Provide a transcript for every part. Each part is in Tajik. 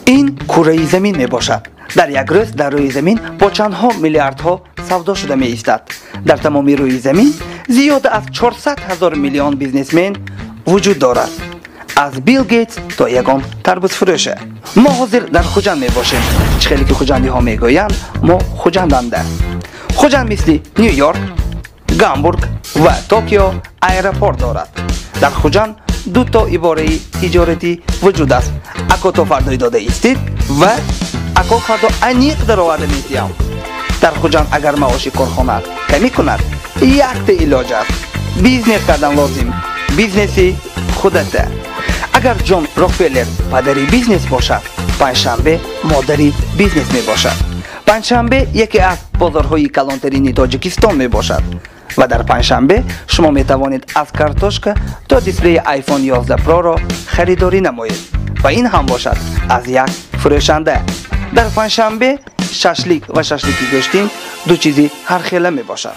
Ин кураи замин мебошад. Дар як рӯз дар рӯи замин бо чандҳо миллиардҳо савдо шуда меистад. Дар тамоми рӯи замин зиёда аз 400 ҳазор миллион бизнесмен вуҷуд дорад. Аз Билл Гейтс то ягон тарбузфурӯша. Мо ҳозир дар Хуҷанд мебошем. Чӣ хеле ки хуҷандиҳо мегӯянд, мо хуҷанданда. Хуҷанд мисли Ню-Йорк, Гамбург ва Токио аэропорт дорад. Дар Хуҷанд ду то ибораи тиҷоратӣ вуҷуд аст. Ако то фардои дода истид ва ако фардо аниқ дароварда метиҳам. Дар Хуҷанд агар маоши корхона камӣ кунад, якта илоҷ аст. Бизнес кардан лозим. Бизнеси худата. Агар Ҷон Рокфеллер падари бизнес бошад, Панҷшанбе модари бизнес мебошад. Панҷшанбе яке аз бозорҳои калонтарини Тоҷикистон мебошад. Ва дар Панҷшанбе шумо метавонед аз картошка то дисплеи iPhone 11 Pro-ро харидорӣ намоед. Ва ин ҳам бошад аз як фурӯшанда. Дар Панҷшанбе шашлик ва шашлики гӯштин ду чизи ҳархела мебошад.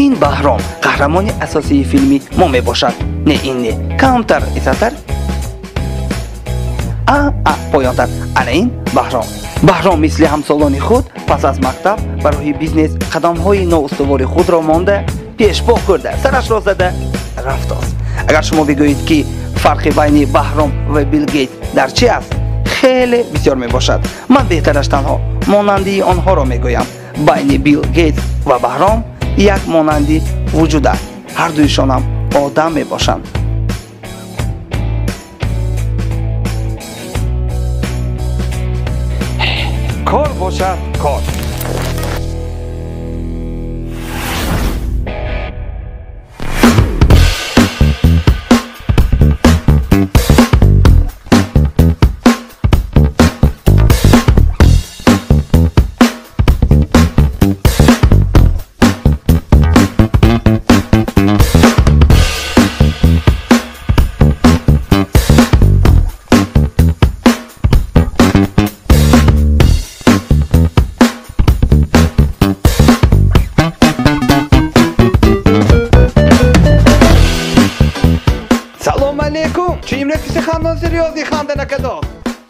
Ин Баҳром қаҳрамони асосии филми мо мебошад. Не, ин не, камтар исатар, а поёнтар. Ана ин Баҳром. Баҳром мисли ҳамсолони худ пас аз мактаб ба роҳи бизнес қадамҳои ноустувори худро монда, пешпо хӯрда, сарашро зада рафтост. Агар шумо бигӯед, ки фарқи байни Баҳром ва Билл Гейтс дар чи аст, хеле бисёр мебошад. Ман беҳтараш танҳо монандии онҳоро мегӯям. Байни Билл Гейтс ва Баҳром як монандӣ вуҷуд аст. Ҳардуишонам одам мебошанд. Кор бошад кор.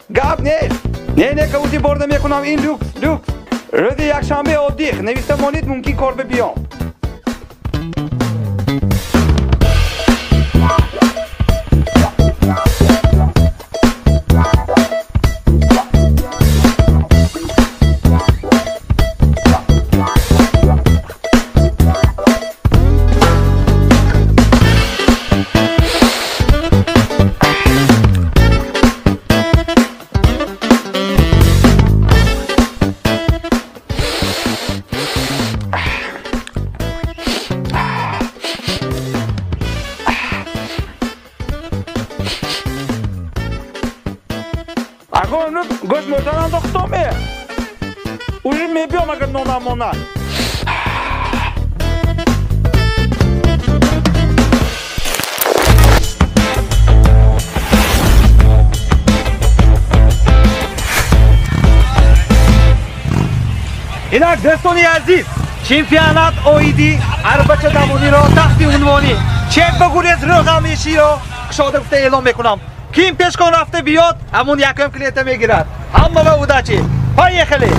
Гап нест. Не, не, кавути борда мекунам, ин люкс, люкс. Рӯзи якшанбе оддих, нависта монед, мумкин кор бибиём. Гӯшт мурдан андохтоме. Уже мебиём, агар нонам монад. Инак, дӯстони азиз, чемпионат оиди арбачадавониро таҳти унвони «Чеп ба гурез рӯғам меширо» кушода гуфта эълон мекунам. Ким пешкон рафта биёд, ҳамун якум клиента мегирад. Ҳама ба удачи. Поехали!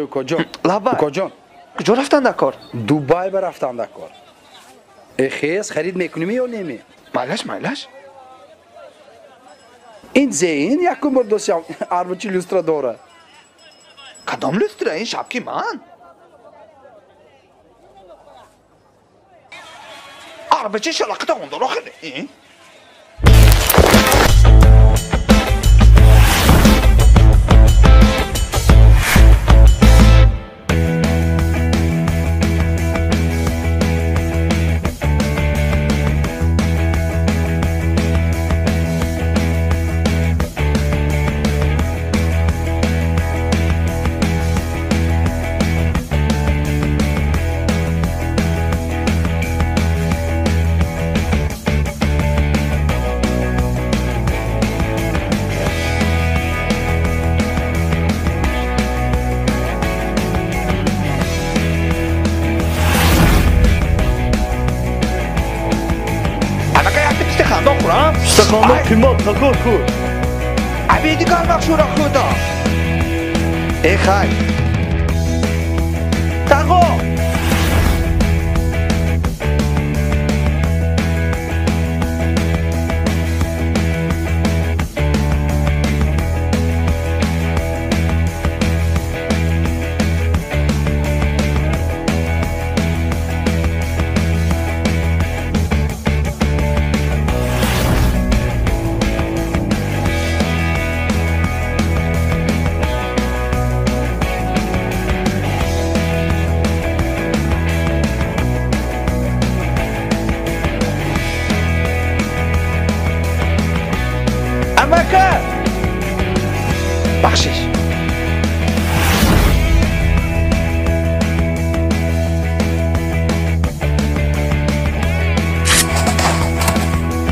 Укоҷон. Лаббай. Укоҷон. Куҷо рафтан дар кор? Дубай ба рафтан дар кор. Хез харид мекунем ё неме? Майлаш, майлаш. Ин зеин якум бор досиям арбачи люстра дора. Кадом люстра? Ин шапки ман? Арбачи шалақита онда охир. Стаканҳо қимат, такор хӯр. Абеди гармақ шӯра хӯда. Э хай. Тағо! Амака! Бахшиш.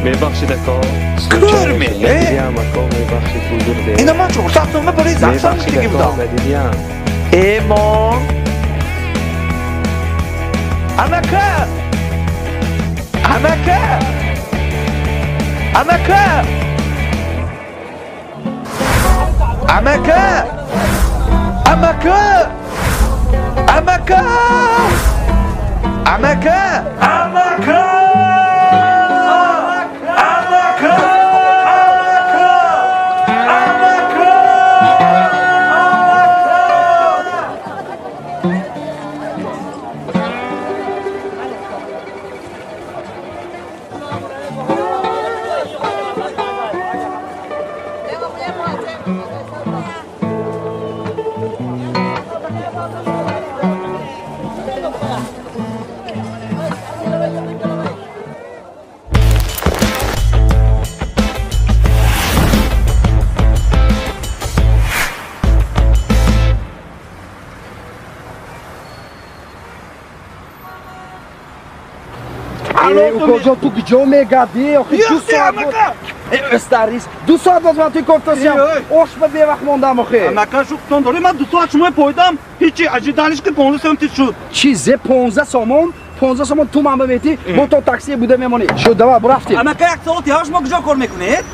Мебахшид, ако. Кӯрми, э? Надидиам, ако, мебахшид, ҳузур де. Ина ман 400 сомма барои заксан Мебахшид, гирифта ако, будам. надидиам. Эмон. Амака! Амака! Амака! Амака! Амака! Амака! Амака! Амака! Амака! Амака! Укоҷон, ту куҷо мегардӣ? Охи ду соат Старис, 2 соат боз ман туи кофтасиям. Ош ба бевақт мондам охи. Амака шухтон дорӣ, ман 2 соат шумои пойдам. Ҳичи ажиданиш ки 15 сом тиз шуд. Чи зе 15 сомон? 15 сомон ту ман баметӣ, бо то таксие буда мемонӣ. Шуд, давай, бурафтем. Амака як соат яш мо куҷо кор мекунед?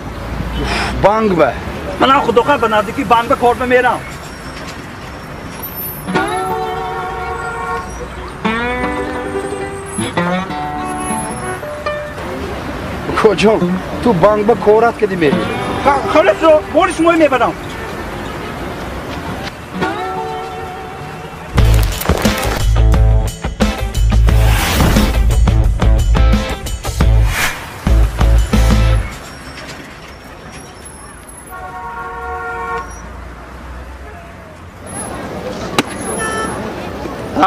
Банк ба. Манам худохоҳ ба наздики банк ба кор мерам. Укоҷон, ту банк ба корат кадӣ мерӣ. Хорошо, бори шумои мебарам.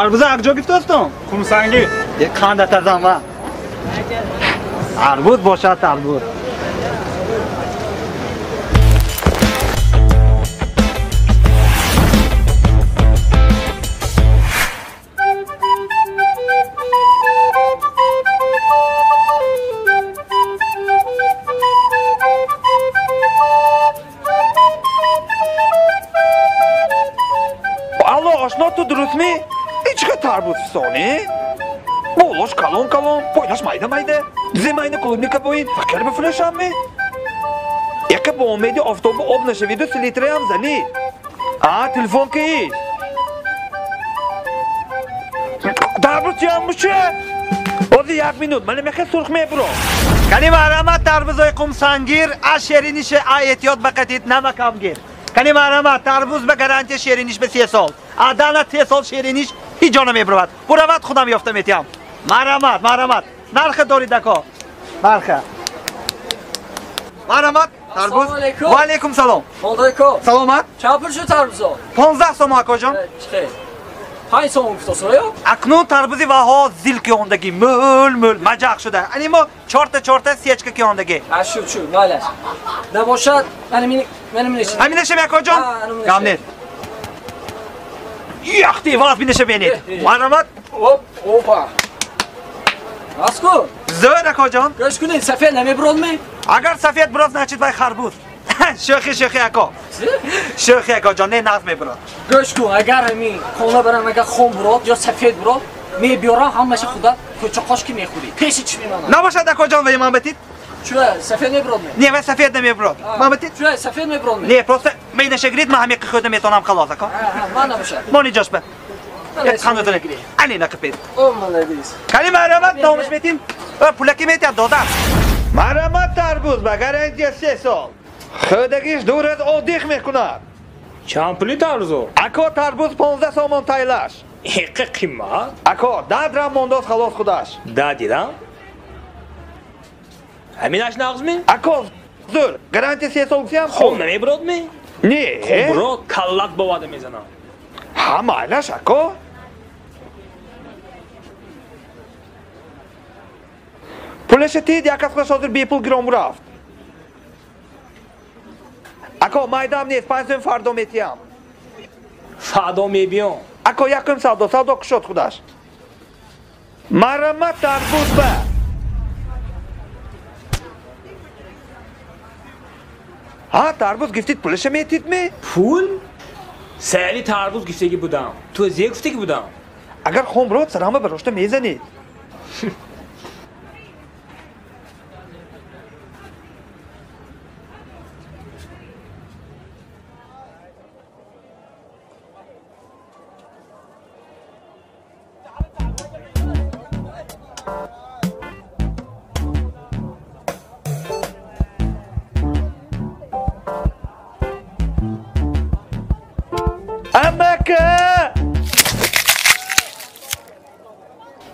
Арбуза акҷо гифтостон? Кумсангӣ. Қанда тазам ва. Арбуз бошад, арбуз. Алло, ошно, ту дурустми? Ичқа тарбуз фисонӣ? Болош калон калон, пойнаш майда майда. Земайна клубника боин, фақир бифурӯшам-ми? Яка бо умеди офтобу об нашавиду селитраям занӣ. А, телефон кист? Тарбуз чиям муше? Ози як минут, мана мехе сурх мебурам. Кани марҳамат тарбузои қумсангир, аз шериниш а эҳтиёт бақатид намакамгир. Кани марҳамат тарбуз ба гарантия шериниш ба 3 сол. Адана 3 сол шериниш ҳеҷ ҷо намебуравад. Буравад худам ёфта метиҳам. Марҳамат, марҳамат. Нархе дорид ако. Нархе. Марҳамат тарбуз. Ва алейкум салом. Молдойко. Саломат. Чанд пул шуд тарбузо? 15 сом акоҷон. Чӣ? 5 сом гуфтосоё? Акнун тарбузи ваҳо зил киондаги, мӯл мӯл маҷақ шуда. Ани мо чорта чорта сечка киондаги. А шуд шуд, майлаш. Набошад, мани минеши. Ҳаминашам акоҷон? Гам нест. Яхти ваз минеша бенед. Марҳамат. Оп, опа. Аску. Зӯр акоҷон. Гӯш кунед, сафед намебуродми? Агар сафед бурод, значит вай харбуз. Шӯхи шӯхи ако. Шӯхи акоҷон, не нағз мебурод. Гӯш кун, агар ҳамин хона барам, агар хом бурод ё сафед бурод, мебиёрам ҳамаша худа кӯчақош ки мехӯрӣ. Пеши чӣ мемонад? Набошад акоҷон, вай ман батид? Чӯ, сафед мебурод ме? Не, вай сафед намебурод. Ман батид? Чӯ, сафед мебурод ме? Не, просто майнаша гирид, ман ҳамин хӯрда метавонам халос ако. Ман набошад. Мони ҷош ба. Як хандатона гирӣ. Ани нақипед. О, молодец. Кани марҳамат, номаш метим. Пулаки метиҳад додар. Марҳамат тарбуз ба гарантия 3 сол. Хӯрдагиш ду рӯз оддих мекунад. Чанд пули тарбузо? Ако тарбуз 15 сомон тайлаш. Эққа қимат? Ако, дадрам мондоз халос худаш. Да дидам. Ҳаминаш нағзми? Ако, зӯр, гарантия 3 сол гуфтиам. Хом намебуродми? Не. Хом бурод, каллат бовада мезанам. Ҳа, майлаш ако. Пулаша тид, як аз худаш ҳозир бепул гиром рафт. Ако, майдам нест, 5 сом фардо метиҳам. Фардо мебиём. Ако, якум савдо, савдо кушод худаш. Марҳамат тарбуз ба. Ҳа, тарбуз гифтид, пулаша метид ми? Пул? Сари тарбуз гифтагӣ будам. Ту зе гуфтагӣ будам. Агар хом бурод, сарама барошта мезанид. Амака!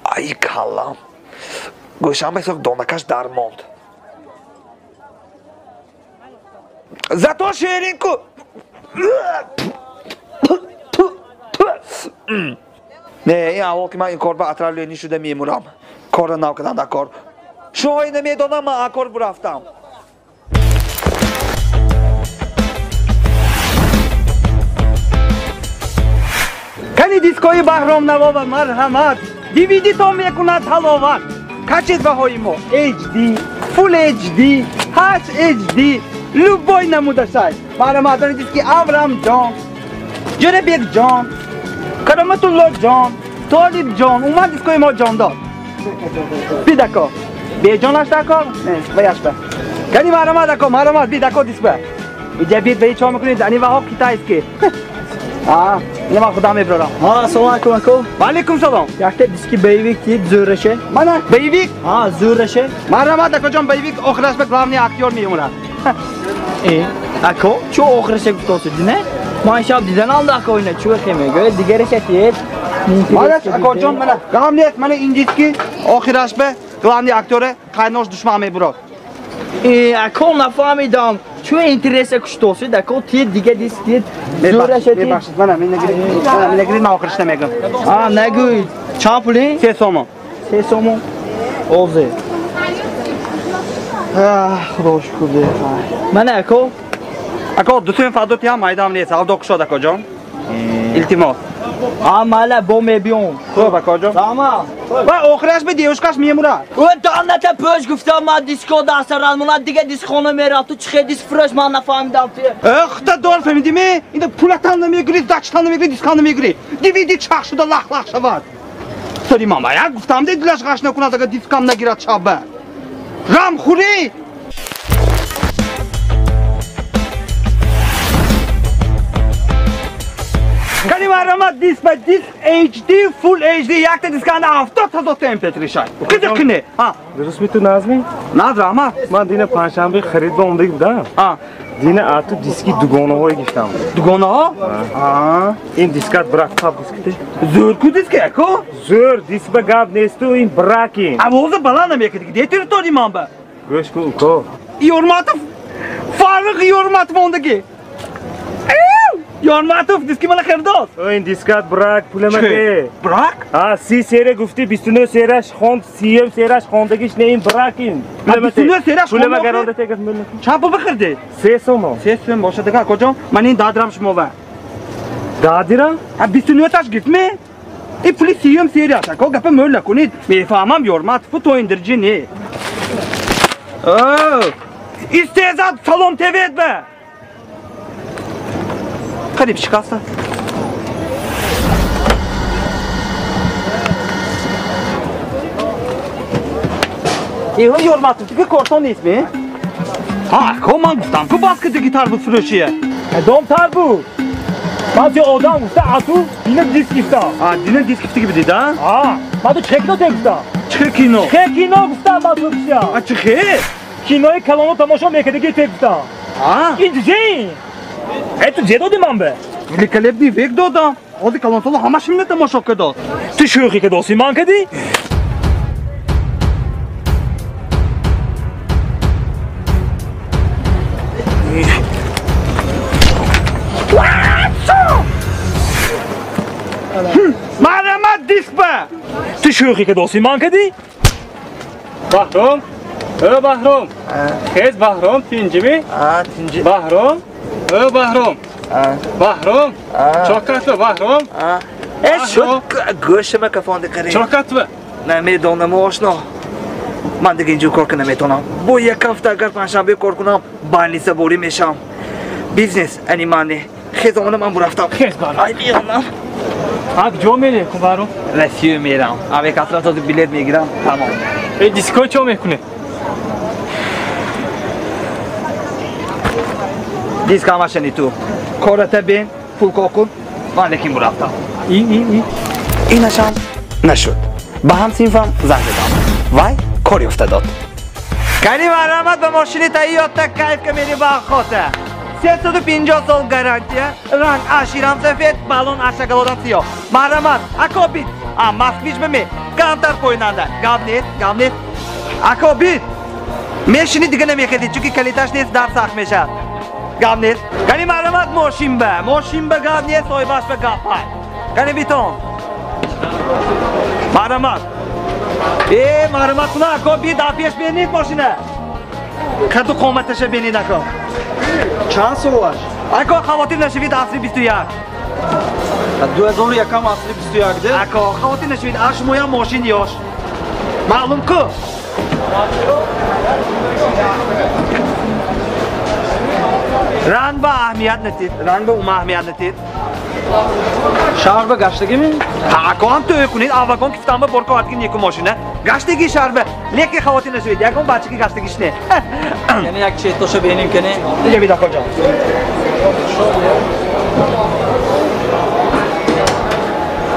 Ай калам. Гӯшам бесок донакаш дар монд. Зато ширинку. Не, ин аввал ки ман ин кор ба отравление шуда мемурам. Корро нав кардам дар кор. Шоҳи намедонам ман акор бурафтам. Кани дискои Баҳромнаво ва марҳамат, DVD-то мекунад ҳаловат. Качествоҳои мо HD, Full HD, HD, любой намудашай. Марҳамат, ани диски Аврамҷон, Ҷӯрабекҷон, Кароматуллоҷон, Толибҷон, умуман дискои мо ҷондор. Бидако, беҷонаш дакор? Не, ваяшба. Кани марҳамат ако, марҳамат, бидако дискба. Иҷа бид ваи чо мекунед, ани ваҳо китайски. Ина ман худам мебарам. Ҳа, салом алейкум ако. Ва алейкум салом. Якта диски боевик тид зӯраше. Мана боевик? Ҳа, зӯраше. Марҳамат акоҷон, боевик охираш ба главный актёр меомад. Ако, чӣ охираше гуфтосед, не? Ман шаб диданам ако ина чӣ хе мегӯяд, дигараша тид. Мана акоҷон, мана главный мана ин диски охираш ба главный актёре қайнош душман мебурад. Ако нафаҳмидам. Чӣ интереса куштосед, ако тид дига диск тид. Зӯраша тид. Мебахшед, мана мен нагиред, мана нагиред, ман охираш намегӯям. А, нагӯед. Чанд пули? 3 сомон. 3 сомон. Озе. Худо шукр. Мана ако. Ако, 2 сом фардо тиҳам, майдам нест. Савдо кушод акоҷон. Илтимос. А, мала бо мебиём. Хуб акоҷон. Тамом. Ва охираш ба девушкаш мемурад. О, данната пӯш гуфтам, ман диско дастаран монад, дига дискхона мерафт. Ту чӣ хел диск фурӯш, ман нафаҳмидам ту. Худо дор фаҳмидӣ ме? Инда пулатан намегирӣ, дачтан намегирӣ, дискан намегирӣ. DVD чах шуда лах-лах шавад. Сари мама, як гуфтам, дилаш ғаш накунад, агар дискам нагирад шаба. Рамхӯрӣ! Кани марҳамат Марҳамат диск ба диск HD Full HD якта дисканда 70,000 та MP3 шай. Қиди қине. Ҳа. Дуруст ми ту Назми? Наз раҳмат. Ман дина панҷшанбе харид ба омадагӣ будам. Ҳа. Дина ату диски дугонаҳое гирифтам. Дугонаҳо? Ҳа. Ин дискат брак қаб диските. Зӯр ку диски ако? Зӯр диск ба гап несту ин браки. Авоза баланд намекиди. Де территория ман ба? Гӯш кун уко. Ёрматов Фаррух Ёрматов ондагӣ. Ёрматов диски мана хирдост. Ин дискат брак пуламате. Брак? А 30 серия гуфти 29 серияш хонд, 30 серияш хондагиш не ин брак ин. Пуламате. 29 серияш хонд. Пулама гаронда тегат миллат. Чанд пул бихирди? 3 сом. 3 сом бошад дигар акоҷон. Ман ин дадрам шумо ва. Дадирам? А 29 таш гирифтме? Ин пули 30 серияш ако гапа мӯл накунед. Мефаҳмам Ёрматов то индирҷи не. Истезад салом ТВ ба. Қариб шикаста. Эҳо Ёрматов дига кортон нестми? Ҳа, ако ман гуфтам ку бас ки диги тарбуз фурӯшия. Кадом тарбуз? Ман ти одам гуфта ату дина диск гирифтам. А, дина диск гирифтаги будид, а? А, ман ту чӣ кино те гуфтам? Чӣ кино? Чӣ кино гуфтам ман ту гуфтам. А чӣ хел? Кинои калоно тамошо мекардаги те гуфтам. А? Ин ҷи? Э ту ҷе доди ман бе? Великолепный век додам. Ҳозир калонсоло ҳамаш минна тамошо кардод. Ту шӯхӣ кардоси ман кардӣ? Марҳамат диск ба! Ту шӯхӣ кардоси ман кардӣ? Баҳром? Э Баҳром. Хез Баҳром тинҷими? А, тинҷи. Баҳром? Э Баҳром. Баҳром. Чокатва Баҳром. Э шуд гӯшама кафонди қариб. Чокатва. Намедонам ошно. Ман дига инҷо кор кунам наметонам. Бо як ҳафта агар панҷшанбе кор кунам, больница борӣ мешавам. Бизнес ани ман не. Хез омадам ман бурафтам. Хез Баҳром. Ай меонам. А куҷо мерӣ ку Баҳром? Россия мерам. Авиакасра този билет мегирам. Тамом. Э дискҳо чо мекунӣ? Диск ҳамашани ту. Кората бин, пул кор кун. Ман лекин бурафтам. Инашам нашуд. Ба ҳамсинфам занг задам. Вай кор ёфта дод. Кани марҳамат ба мошини Тойота кайф ка мери ба хота. 350 сол гарантия, ранг аширам сафед, баллон ашагалодам сиёҳ. Марҳамат, ако бит. А Москвич баме, камтар пойнанда. Гап нест, гап нест. Ако бит. Мешини дига намехедӣ, чунки калиташ нест, дар сахт мешавад. Гап нест. Кани марҳамат мошин ба. Мошин ба гап нест, соҳибаш ба гап ҳай. Кани битон. Марҳамат. Э, марҳамат куна, ако бит, апеш бенид мошина. Каду қоматаша бенид ако. Чанд солаш? Ако хавотир нашавид асри 21. 2001 асри 21 де? Ако хавотир нашавид, аш моя мошин ёш. Маълум ку? Ранг ба аҳамият натид, ранг ба ума аҳамият натид. Шаҳр ба гаштагими? Ҳа, ако ҳам тӯй кунед, аввагон кифтан ба борко ардги неку мошина. Гаштаги шаҳр ба, лекин хавотир нашавид, ягон бачаки гаштагиш не. Яъне як четоша бинем кане? Ҷавид акоҷон.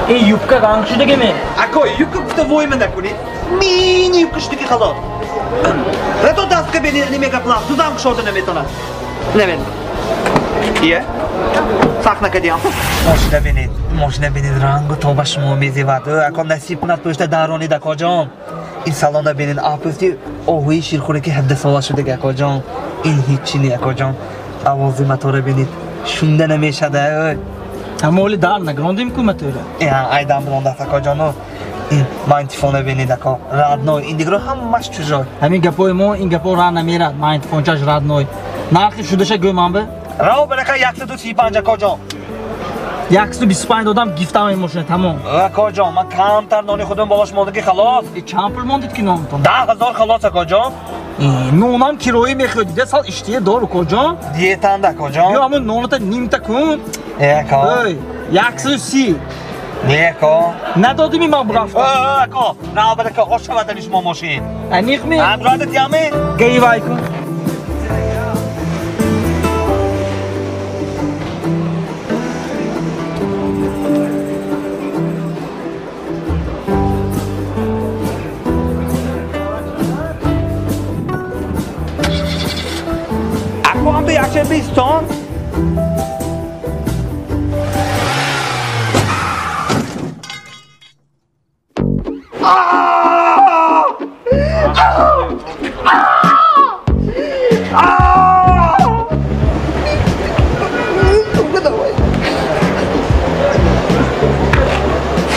Ин юбка ранг шудагими? Ако, юбка гуфта войма накунед. Мини юбка шудаги халос. Рато дастка бени мегаплас, дузам кушода наметонад. Намед. Ие? Сахт накардиам. Мошина бинед, мошина бинед, рангу тоба шумо мезевад. Ако насиб кунад пушта даронид акоҷон. Ин салона бинед, апусти оҳуи ширхӯре ки 17 сола шудаги акоҷон. Ин ҳичи не акоҷон. Овози мотора бинед, шунда намешад. Ҳамоли дар нагрондем ку мотора? Э, айдам брондаст акоҷону. Ин магнитофона бинед ако, родной. Ин дигро ҳамаш чужой. Ҳамин гапои мо, ин гапо ра намерад. Магнитофончаш родной. Нархи шудаша гӯ ман бе? Рао барака 135 акоҷон. 125 додам гифтам ин мошина тамом. Акоҷон, ман камтар нони худам болош мондаги халос. Чанд пул мондид ки нонтон? 10,000 халос акоҷон. Нонам кироӣ мехӯрдид, сал иштие дор акоҷон. Диетанда акоҷон. Ё ҳамон ноната нимта кун. Э ако. Ой, 130. Не ако. Надодими ман бурафтам. Ако, рао барака ошавадани шумо мошин. Аниқ ми? Амрадат ями? Гаивай кун. Ако ҳам ту якшанбе истон.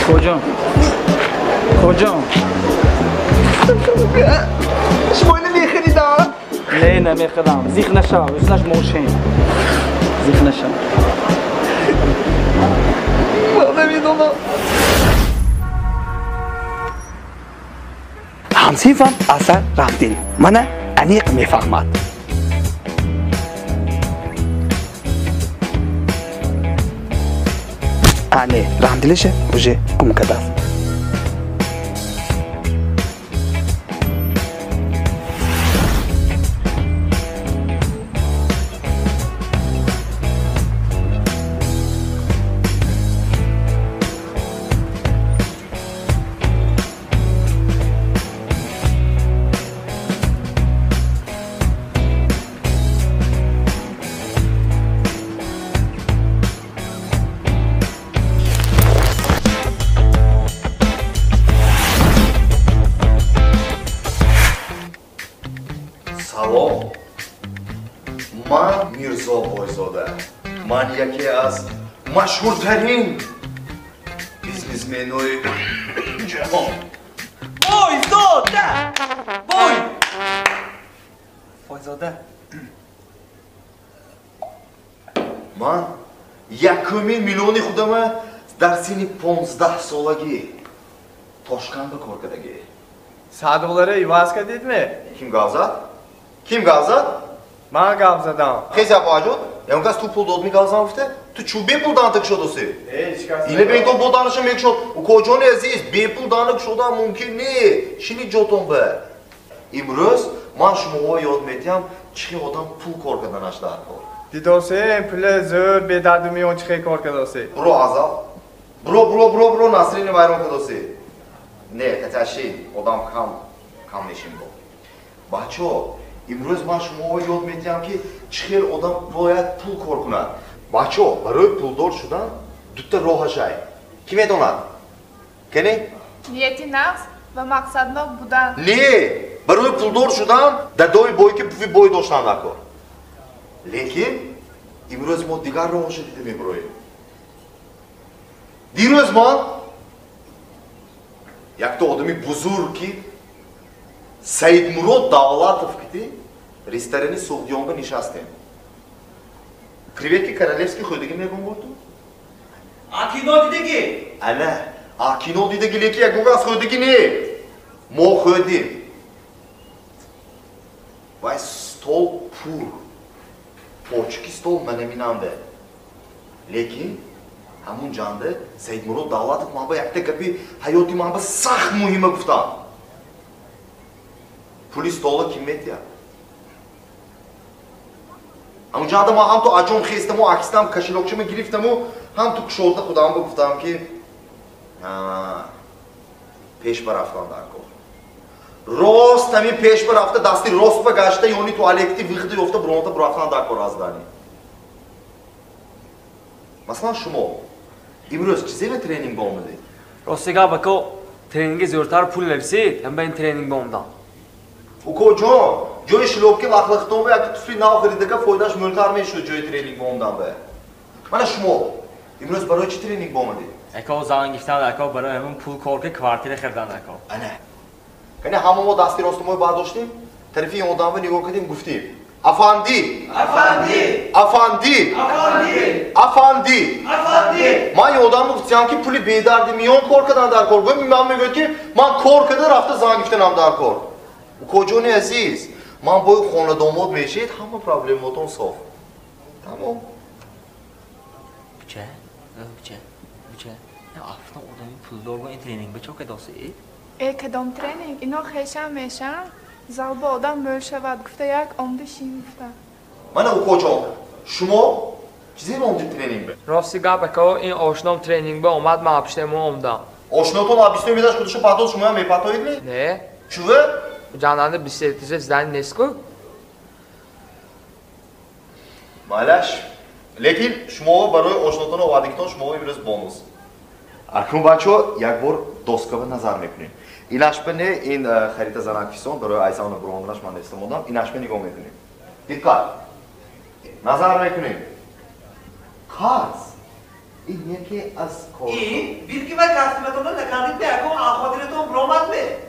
Хоҷон, Хоҷон. Шумо ино мехаридам? Не, намехарам. Зиқ нашав, исмаш мошин. Зиқ нашав. Ман намедонам. Ҳамсинфам Асар Раҳмдил мана аниқ мефаҳмад. Ане, Раҳмдилиша уже гум кардааст. Салом. Ман Мирзо Бойзода. Ман яке аз машҳуртарин бизнесменои ҷаҳон. Бойзода! Бой! Бойзода. Ман якумин миллиони худама дар синни 15 солагӣ Тошканда кор кардагӣ. 100 доллара иваз кардидме? Ким гап зад? Ким гап зад? Ман гап задам. Хези абоаҷон, ягон кас ту пул дод мегап зан гуфте? Ту чӯ бепул даната кушодоси? Ина бентон бо данаша мекушод. Укоҷони азиз, бепул дана кушодан мумкин не. Шини ҷотон ба. Имрӯз ман шумоҳо ёд медиҳам чӣ хел одам пул кор карданаш дар кор. Дидосем, пули зӯр бедарду миён чӣ хел кор кардоси? Буро азал. Буро, буро, буро, буро, Насрини вайрон кардоси. Не, хотя ши, одам кам, кам мешин бо. Бачо, имрӯз ман шумоҳо ёд медиҳам, ки чӣ хел одам бояд пул кор кунад. Бачо, барои пулдор шудан дута роҳашай. Кӣ медонад? Кене? Нияти нағз ва мақсаднок будан. Не, барои пулдор шудан дадои бой ки пуфи бой доштан накор. Лекин имрӯз мо дигар роҳаша дида мебироем. Дирӯз ман якта одами бузург ки Саидмурод Давлатов кити ресторани Суғдиёнба нишастем. Креветки королевский хӯрдагӣ мегум бо ту? А кино дидагӣ? Ана, а кино дидагӣ, лекин ягон кас хӯрдагӣ не. Мо хӯрдем. Вай стол пур. Почки стол манаминанда. Лекин ҳамун ҷанда Саидмурод Давлатов ман ба якта гапи ҳаёти ман ба сахт муҳима гуфтам. Пули стола ким метиҳад? Ҳамун ҷанда ман ҳам ту аҷон хестаму акистам кошелёкчама гирифтаму ҳам ту кушода худам ба гуфтам ки пеш ба рафтан дар кор. Рост ҳамин пеш ба рафта дасти рост ба гашта ёни туалекти виғда ёфта буронта бурафтан дар кор аз дани. Масалан шумо имрӯз чизе тренинг ба омадед? Рости гап ако тренинги зӯртар пул нарасид, ҳам ба ин тренинг ба омадам. Укоҷон, ҷои шлёпки лахлахтон ба як туфли нав харидага фоидааш мӯлтар мешуд ҷои тренинг ба омадан ба. Мана шумо имрӯз барои чӣ тренинг ба омадед? Ако занг гирифтан, ако барои ҳамон пул кор ки квартира харидан ако. Ана. Кани ҳама мо дасти ростумои бардоштем, тарафи ин одамро нигоҳ кардем, гуфтем: Афанди! Афанди! Афанди! Афанди! Афанди! Афанди! Ман ёдам гуфтам ки пули бедарди миён кор кардан дар кор. Гӯям ман мегӯяд ки ман кор карда рафта занг гирифтанам дар кор. Укоҷони азиз, ман бо хонадомод мешед, ҳама проблемотон соф. Тамом. Буча, буча, буча. Афтон одами пулдор бо ин тренинг ба чо кардоси? Э, кадом тренинг? Ино хешам мешам. Залба одам мӯл шавад, гуфта як омди шин гуфта. Мана укоҷон, шумо чизе омди тренинг бе? Рости гап ако ин ошном тренинг ба омад, ман апштему омдам. Ошнотон абистем медаш худашо патоз шумоям мепатоид ми? Не. Чуве? Ҷананда бисетизе здани нестку? Майлаш. Лекин шумо барои ошнотон овардагитон шумо имрӯз бонус. Акнун бачаҳо як бор доскава назар мекунем. Инашба не, ин харита занакфисон барои Айсана буронданаш ман нависта мондам. Инашба нигоҳ мекунем. Диққат. Назар мекунем. Қарз. Ин яке аз кор. Ин бирки ва касбатонро накардид бе, акун хотиратон буромад бе.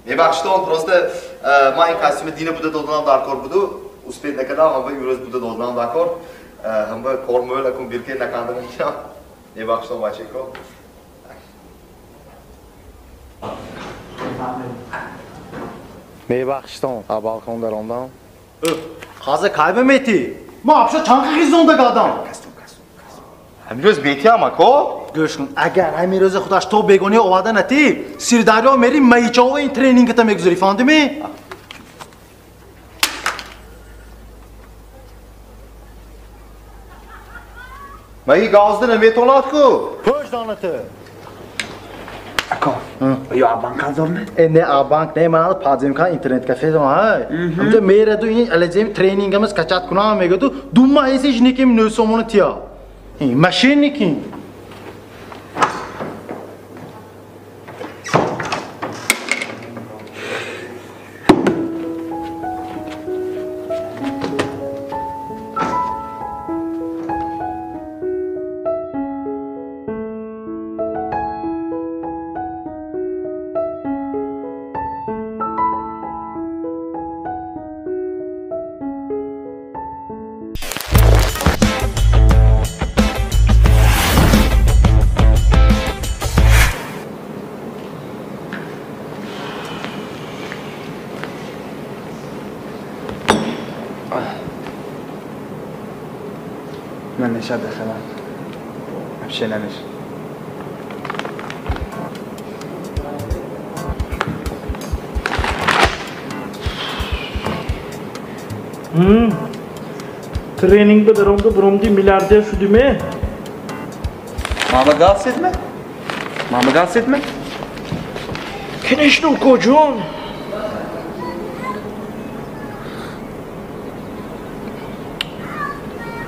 Мебахшитон, просто ман ин костюми дина буда доданам дар кор буду, успед накардам, ҳама имрӯз буда доданам дар кор. Ҳама кор мӯл акун бирке наканда мешам. Мебахшитон бачако. Мебахшитон, а балкон даромдам. Қаза кайба мети? Ма апша чанқи хизонда гадам. Ҳамирӯз метиам ако? Гӯш кун, агар ҳамин рӯзи худаш то бегонӣ оварда натӣ, Сирдарё мери маичова ин тренингата мегузарӣ, фаҳмдимӣ? Маи газда наметонад ку? Пӯш даната. Ако, ё абанк қарздор не? Э, не абанк не, ман падземкан интернет кафе ҳай. Ҳамҷа мераду ин алаҷем тренингамаз качат кунам мегӯду, ду маҳ эсиш некем 9 сомона тия. Мошенники. من نشد دخلم вообще намеш. Тренинг ба даромда буромди миллиардер шудиме? Мама газ етме? Мама газ етме? Конечно, укоҷон.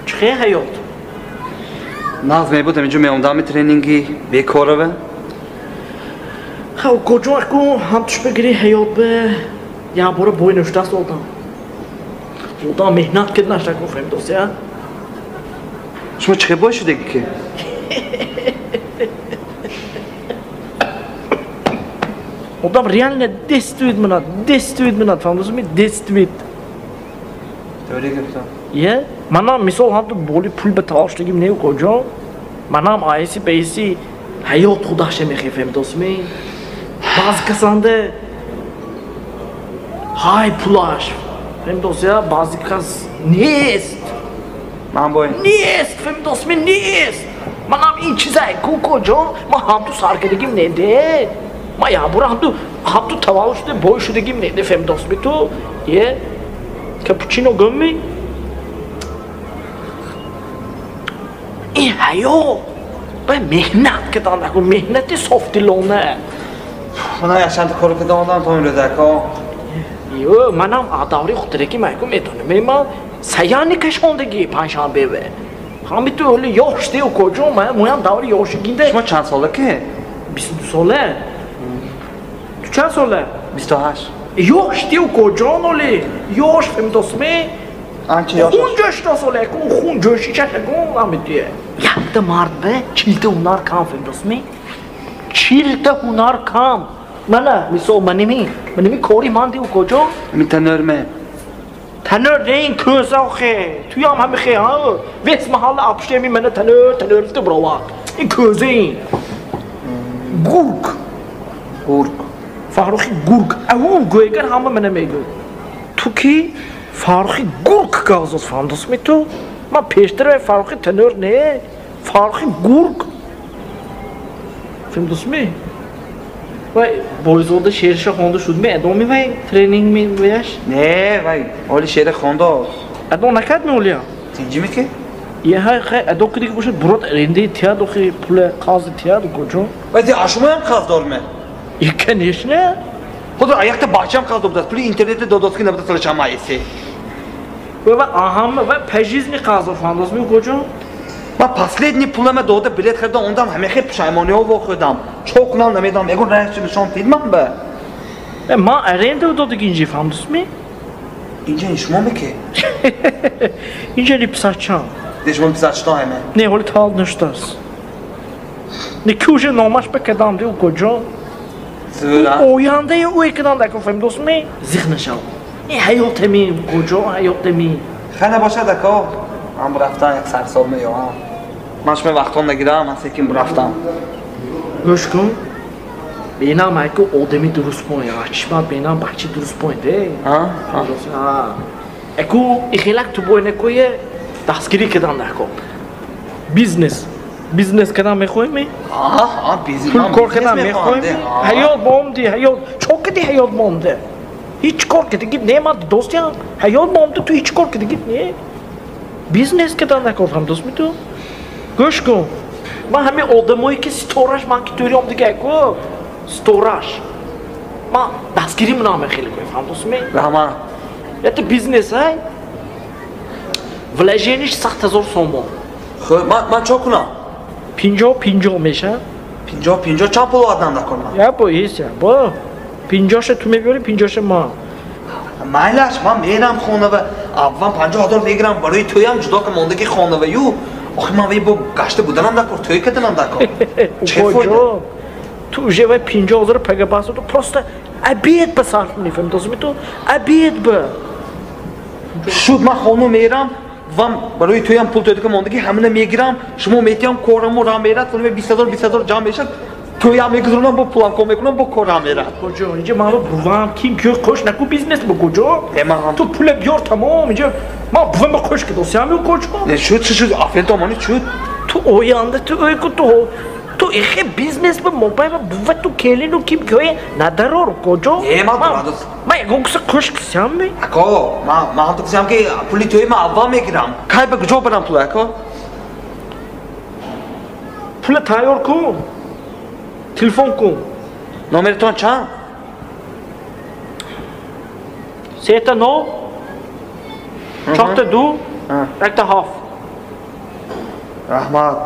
Чӣ ҳаёт? Нағз мебуд, ҳаминҷо меомдами тренинги бекорава. Ха, укоҷон, аку ҳамтуш бигири ҳаёт бе як бора бой нӯштааст одам. Одам меҳнат кид нашаку фаҳмидоси, а? Шумо чӣ бой шудеги ки? Одам реально действует минат, действует минат, фаҳмидосими? Действует. То'ри гуфтам. Е? Манам мисол ҳамту боли пул ба талош дигим не укоҷон. Манам айси бейси ҳаёт худаша мехе фаҳмидосими? Баъзе касанде ҳай пулаш фаҳмидосия, баъзе кас нест. Ман бой. Нест, фаҳмидосими, нест. Манам ин чизай ку укоҷон, ман ҳамту саркардагим неде. Ман якбора ҳамту таваллуд шуда бой шудагим неде, фаҳмидосими ту? Е? Капучино гӯмми? Ин ҳаёт ба меҳнат кардан аку, меҳнати софдилона. Мана якчанда кор карда омадам то имрӯз ако. Ё, манам даври худтараки майку медонам. Ман саяни кашондагӣ панҷшанбеве. Ҳами ту ҳоли ёшди укоҷон, ман моям даври ёшигинда. Шумо чанд сола ки? 22 сола. Ту чанд сола? 28. Ёшди укоҷон оли. Ёш фаҳмидосми? Анча ёш. Хун ҷӯшида сола, ку хун ҷӯшича кун ҳами туе. Якта мард бе 40та ҳунар кам фаҳмидосми? 40та ҳунар кам. Мана мисол маними кори ман ди укоҷон. Ами танӯрме. Танӯр не ин кӯза охе. Туям ҳами хе ҳа. Вес маҳалла апштеми мана танӯр танӯр фта бировад. Ин кӯза ин. Гург. Гург. Фаррухи гург. Ау гӯягар ҳама мана мегӯ. Ту ки Фаррухи гург газоз фаҳмидосми ту? Ман пештар Фаррухи танӯр не, Фаррухи гург. Фаҳмидосми? Вай бойзода шеърша хонда шудми? Адоми вай тренинг ми ваяш? Не, вай оли шеъра хонда. Адо накард ми олия? Тинҷими ки? Е ҳай хай адо киди бошад бурод арендаи тияд охи пула қарзи тияд куҷо? Вай зи ашумаям қарздорме? Е конечно. Ҳозир аяқта бачам қарз будааст. Пули интернет додоски набуда солашам айси. Ва аҳам ва пажизни қарз фаҳмдосми укоҷон? Ман последний пулама дода билет харидам, ондам ҳамехе пушаймониҳо вохӯрдам. Чо кунам намедонам, ягон раҳчи нишон дид ман ба? Ман аренда додагӣ инҷи фаҳмдосми? Инҷа ин шумо меки? Инҷа ни писарчам. Де шумо писарчатон ҳаме? Не, ҳоли таваллуд нашудааст. Не ки уже номаш ба кадам де укоҷон? Ояндаи ӯ кадам дако фаҳмдосми? Зиқ нашав. Ин ҳаётами укоҷон, ҳаётами. Хай набошад ако. Ман рафтам як сарсоб меёвам. Ман шумо вақтон нагирам, ман секин рафтам. Гӯш кун. Бенам айку одами дуруст пой, чишмат бенам бачи дуруст пой де. Ҳа. Эку ихелак ту бой накое дастгирӣ кадан дако. Бизнес. Бизнес кадан мехоҳӣ? Ҳа, бизнес. Пул кор кадан мехоҳӣ? Ҳаёт момди, ҳаёт. Чо кади ҳаёт момди? Ҳеҷ кор кадагӣ не, ман дӯстям. Ҳаёт момди, ту ҳеҷ кор кадагӣ не. Бизнес кадан накор ҳам дӯст ми ту? Гӯш кун. Ман ҳамин одамое ки ситораш ман ки тӯриём дига ку ситораш. Ман дастгирӣ менамам хеле кӯ фаҳмдосми? Раҳмат. Это бизнес ай. Вложениш 100,000 сомон. Хуб, ман чо кунам? 50-50 мешавад. 50-50 чанд пул одам накор ман? Я бо ҳис я бо. 50-ша ту мебиёри, 50-ша ман. Майлаш, ман мерам хона ва аввал 50,000 мегирам барои тӯям ҷудо кун мондагӣ хона ва ю. Охи ман вай бо гашта буданам дакор, тӯй каданам дакор. Чӣ фоида? Ту уже вай 50,000 пага басу, ту просто обед ба сарф мефаҳмӣ, дӯст ту обед ба. Шуд ман хона мерам, вам барои тӯям пул тӯйда мондагӣ ҳамина мегирам, шумо метиям кораму рам мерад, сони 20,000 20,000 ҷамъ мешад, тӯям мегузаронам, бо пулам кор мекунам, бо корам мерад. Куҷо? Инҷа ман бувам, ким ки қош наку бизнес бо куҷо? Ту пула биёр тамом, инҷа ман бувам ба қош кидосям ё куҷо? Не, шуд, шуд, шуд, африн томони шуд. Ту оянда ту ой ку ту ихе бизнес ба мобайл ба бува ту келину ким киое надарор куҷо? Не, ман дурадос. Ман ягон киса қош кисям ми? Ако, ман ҳам ту кисям ки пули тӯи ман аввал мегирам. Кай ба куҷо барам пула, ако? Пула тайёр кун. Телефон кун. Номератон чанд? 3-9 4-2 1-7. Раҳмат.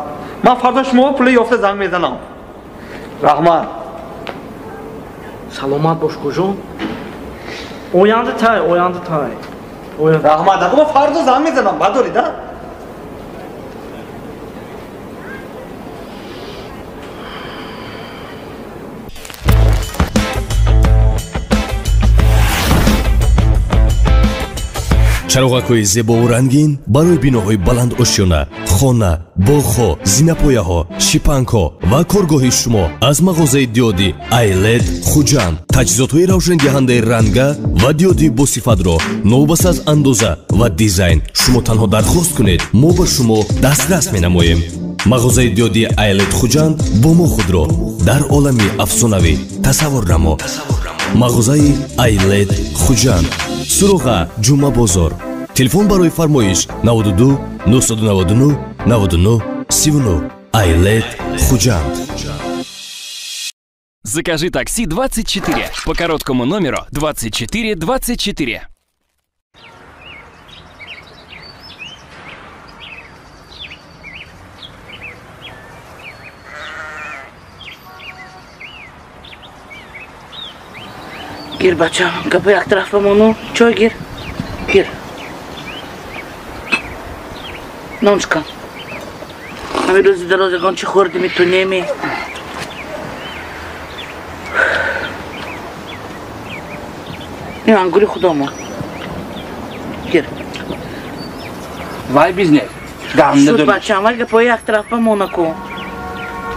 Ман фардо шумо пули ёфта занг мезанам. Раҳмат. Саломат бош куҷон. Оянда тай, оянда тай. Раҳмат. Ако ман фардо занг мезанам, бадорид, а? Чароғакҳои зебову рангин барои биноҳои баландошёна, хона, боғҳо, зинапояҳо, шипангҳо ва коргоҳи шумо аз мағозаи диёди Айлед Хуҷанд. Таҷҳизотҳои равшандиҳандаи ранга ва диёди босифатро новобаста аз андоза ва дизайн шумо танҳо дархост кунед, мо ба шумо дастрас менамоем. Мағозаи диёди Айлед Хуҷанд бо мо худро дар олами афсонавӣ тасаввур намо. Мағозаи Айлед Хуҷанд, суроға Ҷумъабозор. Телефон барои фармоиш 92 999 99 39. Айлед Хуҷанд. Закажи такси 24 по короткому номеру 24 24. Гир, бачам, гапо як тараф бамону, чой гир. Гир. Нончка. Ҳамин рӯзи дароз ягон чӣ хӯрдими ту неми? Ин ангури худомо. Гир. Вай бизнес. Шуд, бачам, вай гапои як тараф бамона ку.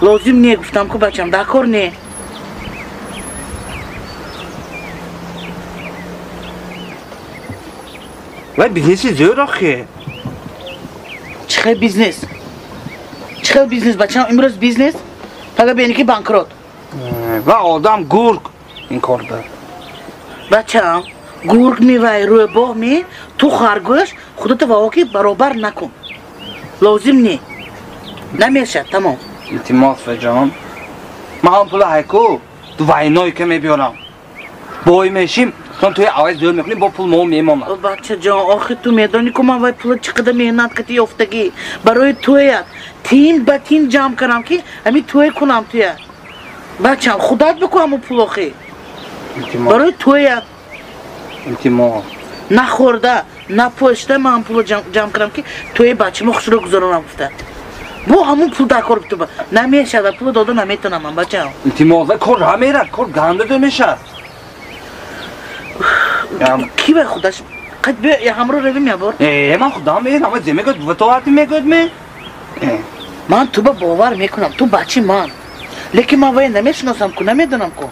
Лозим не, гуфтам ку, бачам, дар кор не. Вай бизнеси зӯр охи. Чӣ хел бизнес? Чӣ хел бизнес, бачам? Имрӯз бизнес, пага бени ки банкрот. Ва одам гург ин кор ба. Бачам, гург ми вай рӯбоҳ ми, ту харгӯш худата ва оки баробар накун. Лозим не. Намешад, тамом. Илтимос, ваҷон. Ман ҳам пула ҳайку, ду вайной ка мебиёрам. Бой мешим, сон туи аваз зӯр мекунем, бо пул мо мемонад. О бачаҷон, охи ту медонӣ ку ман вай пула чӣ қадар меҳнат кардӣ ёфтагӣ. Барои туя тин ба тин ҷамъ кардам ки ҳамин туя кунам туя. Бачам, худат бикун ҳамун пул охи. Барои туя. Илтимос. Нахӯрда, напӯшида ман пуло ҷамъ кардам ки туи бачамо хушро гузаронам гуфта. Бо ҳамун пул дар кор биту намешавад, пуло дода наметавонам ман бачам. Илтимос, кор ҳамерад, кор ганда ду мешавад. Ки вай худаш? Қад биё, я ҳамро равим я бор. Ман худам мерам, зе мегӯяд, буватоати мегӯяд ме? Ман ту ба бовар мекунам, ту бачи ман. Лекин ман вай намешиносам ку, намедонам ку.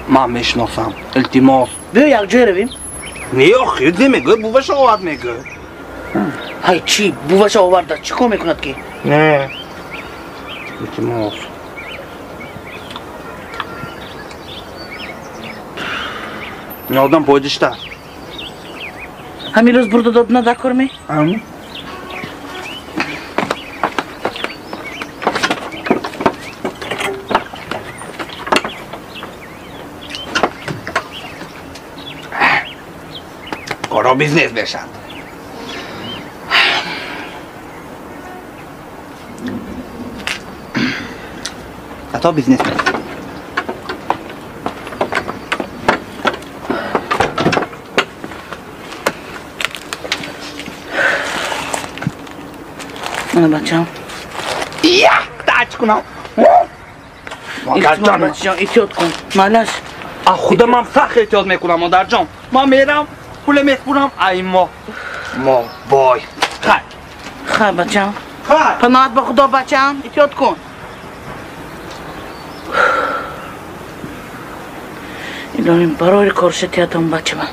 Ман мешиносам, илтимос. Биё якҷоя равим. Не, охир зе мегӯяд, буваша овард мегӯяд. Ҳай чӣ, буваша оварда, чӣ кор мекунад ки? Не. Илтимос. Одам пойдишта. Ҳамин рӯз бурда додна дар кор ме? Коро бизнес мешавад. Ато бизнес мешавад. Мана бачам. Як тач кунам. Илтимос бачаҷон, эҳтиёт кун. Малаш. А худамам сахт эҳтиёт мекунам, модарҷон. Ман мерам, пуле меспурам, ай мо. Мо бой. Хай. Хай бачам. Хай. Паноҳат ба Худо бачам, эҳтиёт кун. Илоҳим барори корша тиятам бачама.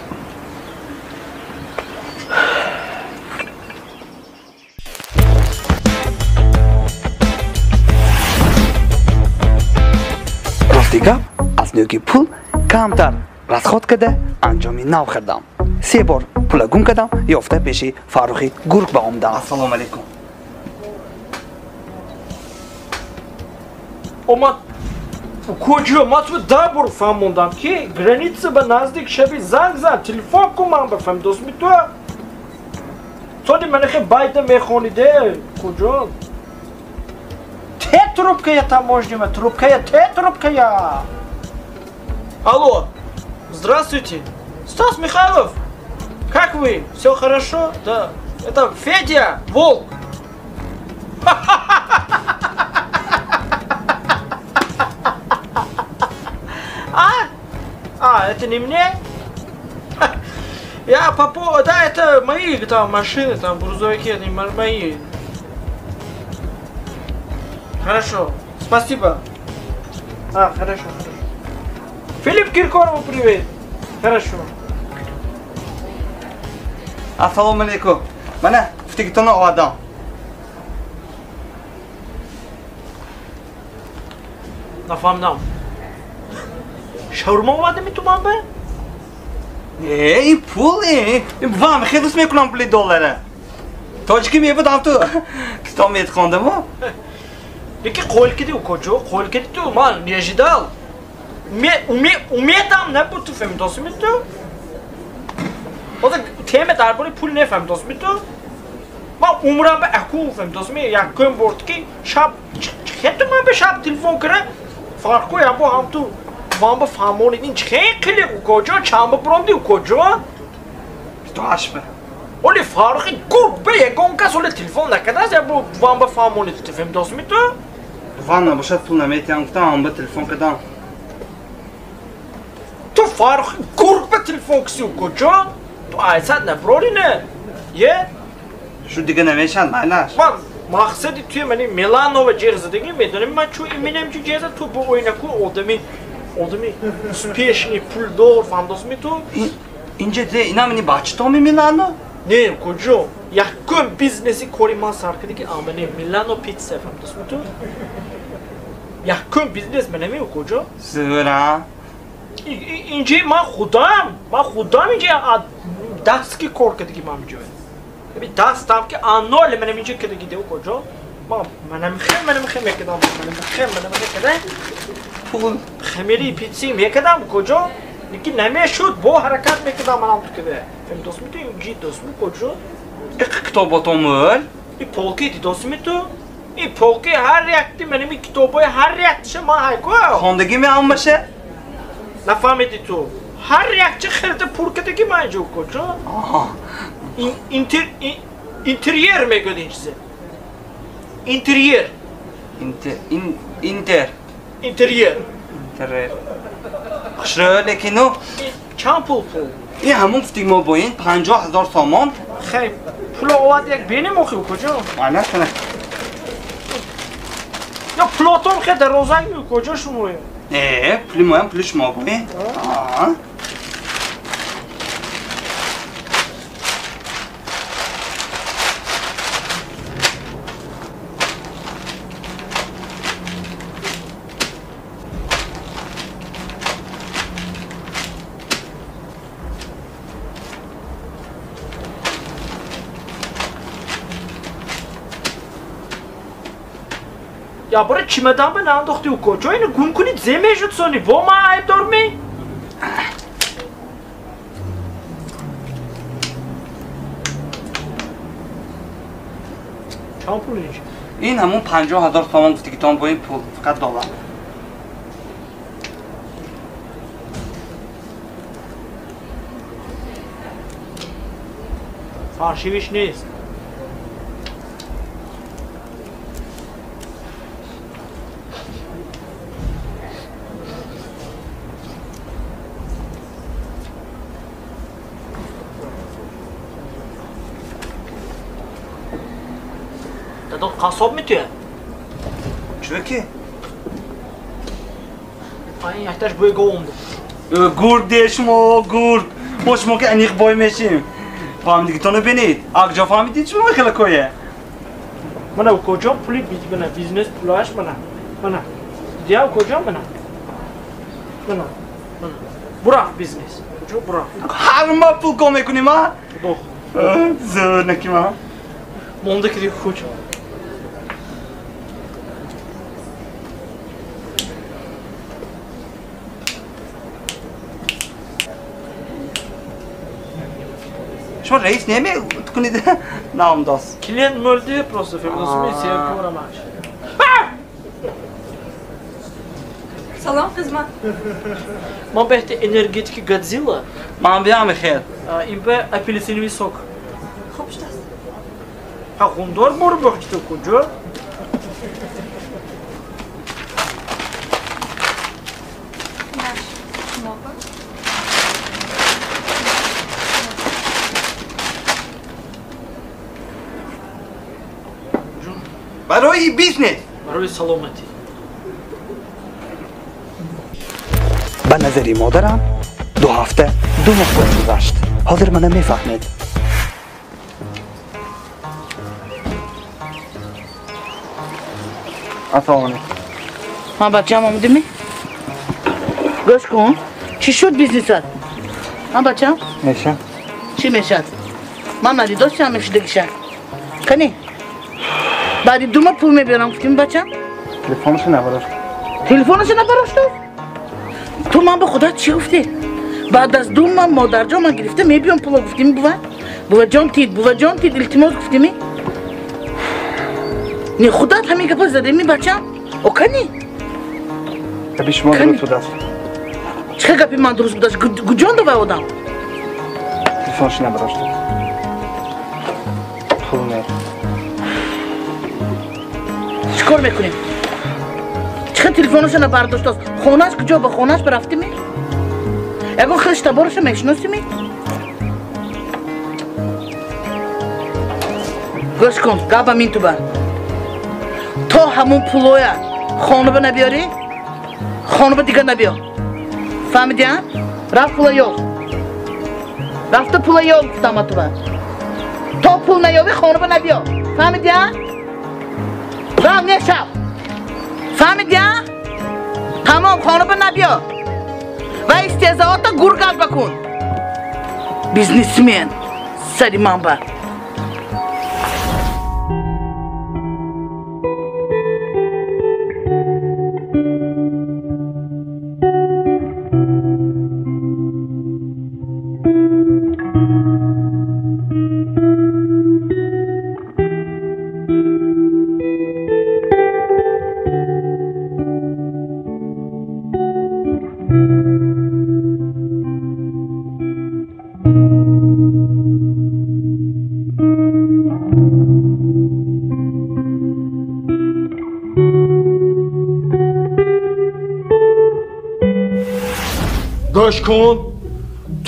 Рости гап, аз нӯги пул камтар расход карда анҷоми нав хӯрдам. Се бор пула гум кардам, ёфта пеши Фаррухи гург ба омдам. Ассалому алайкум. Омад куҷо? Ман ту да бор фаҳмондам ки граница ба наздик шави, занг зан, телефон кун, ман бафаҳм дӯстми ту. Сони манахе байда мехониде, куҷо? Те трубкая таможнева, трубкая, те трубкая. Алло, здравствуйте. Стас Михайлов, как вы? Все хорошо? Да. Это Федя, Волк. А, это не мне? Я по поводу... Да, это мои там машины, там грузовики, это мои. Хорошо, спасибо. А, хорошо, хорошо. Филипп Киркорову привет. Хорошо. Ассалому алайкум. Мана гуфтагитонро овардам. Нафаҳмидам. Шаурма овардами ту ман ба? Не, ин пул, вам хеле дӯст мекунам пули доллара. Тоҷикӣ мебудам ту китоб метхондаму. Лекин қоил киди куҷо? Қоил киди ту, ман не ожидал. Умедам набуд ту фаҳмидосими ту? Ҳозир тема дар бораи пул нефаҳмидосими ту? Ман умрам ба акун фаҳмидосими, якум борд ки шаб хету ман ба шаб телефон кара, фарқу ябо ҳам ту вам ба фаҳмонид ин чӣ қилиқ куҷо, чанд ба буромди куҷо? 28 ба. Оли Фаррухи гург ба ягон кас оли телефон накардааст, ябо вам ба фаҳмонид ту фаҳмидосими ту? Вам набошад пул наметиҳам, гуфтам ам ба телефон кардам. Ту Фаррухи гург ба телефон киси куҷо? Ту айсад наброри не? Е? Шу дига намешавад, майлаш. Ман мақсади туи мани Миланова ҷеғ задагӣ медонем, ман чу именам чу ҷеғ зад, ту бо оинаку одами одами успешный, пулдор, фаҳмидосми ту? Инҷа зе ина мани бачатоми Милано? Не, куҷо? Якум бизнеси кори ман сар карда ки амане Милано питса, фаҳмидосми ту? Якум бизнес манами куҷо? Зӯра. Инҷа ман худам инҷа даст ки кор кардаги ман инҷо. Дастам ки аноле манам инҷа кардаги де куҷо? Ман манам хе мекардам, манам хе кардам. Пул хамири питси мекардам куҷо? Лекин намешуд, бо ҳаракат мекардам манам ту кида. Фаҳмидосми ту ин ҷиддосми куҷо? Иқ китоботом мӯл? И полки дидосми ту? И полки ҳар якти манами китобои ҳар яктиша ман ҳайко. Хондагӣ меаммаша? Нафаҳмиди ту. Ҳар якчи хелта пур кардагӣ ман инҷо куҷо? Интерьер мегӯяд ин чизе. Интерьер. Интер. Интерьер. Интерьер. Хушрӯ, лекину чанд пул пул? Ин ҳамон гуфтик мо бо ин 50 000 сомон. Хай, пул овард як бинем охи куҷо? Ана кана. Я пулотом хе дарозак ми куҷо шумо? Не, пули моям пули шумо бо ин. Аа. Я бора чемодан ба наандохти куҷо? Ину гум кунид зе мешуд сони. Во ман айбдор ме? Чанд пул инҷа? Ин ҳамон 50 000 сомон гуфтигитон бо ин пул, фақат доллар. Фаршивиш нест. Қассоб метуяд? Чӯки? Айн якташ бӯи гов омд. Гург де шумо, гург. Мо шумо ки аниқ бой мешим. Фаҳмидигитонро бинед. Акҷо фаҳмидид шумо хела кое? Мана куҷо пули мана бизнес пулаш мана. Мана. Дидиам куҷо мана? Мана. Мана. Бурафт бизнес. Куҷо бурафт? Ҳар ма пул кор мекунем, а? Худо. Зӯр накима. Монда ки куҷо? Шумо раис намекунед? Наомдост. Клиент мӯлди просто фаҳмидосми серкорамаш. Салом хизмат. Ман беҳти энергетики Годзилла. Ман биям хел. Ин бе апельсиновый сок. Хуб шудааст. Ҳа хундор бор бохти ту куҷо? Наш шумо ба? Барои бизнес, барои саломатӣ. Ба назари модарам 2 ҳафта 2 моҳ боз гузашт. Ҳозир мана мефаҳмед. Ассалому алайкум. Ман бачаам омадими? Гӯш кун, чӣ шуд бизнесат? Ман бачаам? Мешад. Чӣ мешад? Ман надидостам мешудагиша. Кани? Баъди 2 моҳ пул мебиёрам, гуфтим бачам? Телефонашо набарошт. Телефонашо набарошту? Ту ман ба худат чӣ гуфтӣ? Баъд аз 2 моҳ модарҷон ман гирифта мебиём пуло гуфтими бува? Буваҷон тид, буваҷон тид, илтимос гуфтими? Не худат ҳамин гапа задеми бачам? Окани? Гапи шумо дуруст будааст. Чӣ гапи ман дуруст будааст? Куҷон давай одам? Телефонашо набарошту. Пул не. Чӣ кор мекунем? Чӣ хел телефонашо набардоштааст? Хонааш куҷо? Ба хонааш бирафтими? Ягон хел штабораша мешиносими? Гӯш кун, гапам ин туба. То ҳамун пулоя хонаба набиёрӣ, хонаба дигар набиё. Фаҳмидӣ, а? Рафт пула ёфт. Рафта пула ёфт гуфтам ма туба. То пул наёвӣ хонаба набиё. Фаҳмидӣ, а? Рафт нешав. Фаҳмидӣ, а? Тамом, хонаба набиё. Ва истеъзоата гургат бакун. Бизнесмен сари ман бар. Гӯш кун,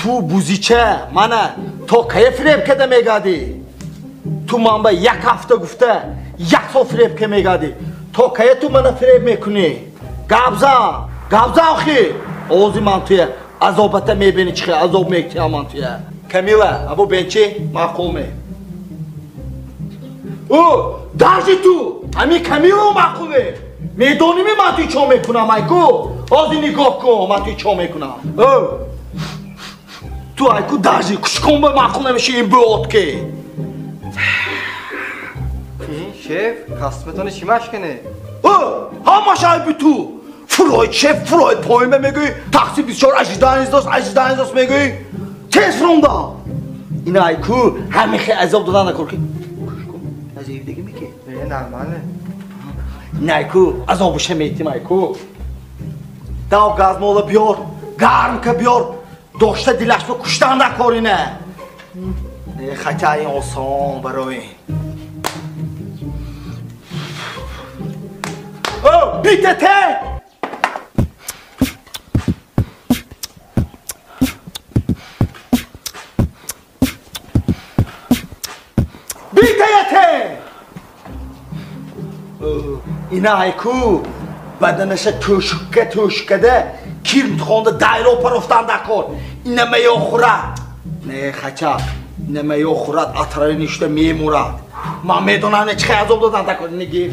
ту бузича мана то кая фиреб када мегадӣ? Ту ман ба як ҳафта гуфта як сол фиреб ка мегадӣ. То кая ту мана фиреб мекунӣ? Гап зан, гап зан охи. Овози ман туя азобата мебинӣ, чӣ хел азоб мекунам ман туя. Камила, або бенчи маъқул ме? Ӯ, даже ту, ҳамин Камила маъқул ме? Медонӣ ман туй чо мекунам, айку? Ҳозир нигоҳ кун, ман туй чо мекунам. Ӯ, ту айку даже кушкон ба маъқул намеши ин бӯот ки. Шеф, касбатони чӣ машкане? Ӯ, ҳамаш айби ту. Фуроид шеф, фуроид поима мегӯӣ, тақсим 24 ажиданиз дост, ажиданиз дост мегӯӣ. Тез фуромда. Ин айку ҳамин хел азоб додан накор ки. Кушкон, називдагӣ меки? Не, нормально. Найку, азобуша метим айку. Дав газмола биёр, гармка биёр, дошта дилаш ба куштан накор ина. Хотя ин осон барои. О, битете! Битете! Ина айку баданаша тӯшукка тӯшуккада кирм хонда дайро парофтан дакор. Ина меё хӯрад. Не, хача, ина меё хӯрад, атраи ништа мемурад. Ман медонам не чӣ хел азоб додан дакор. Ина гир.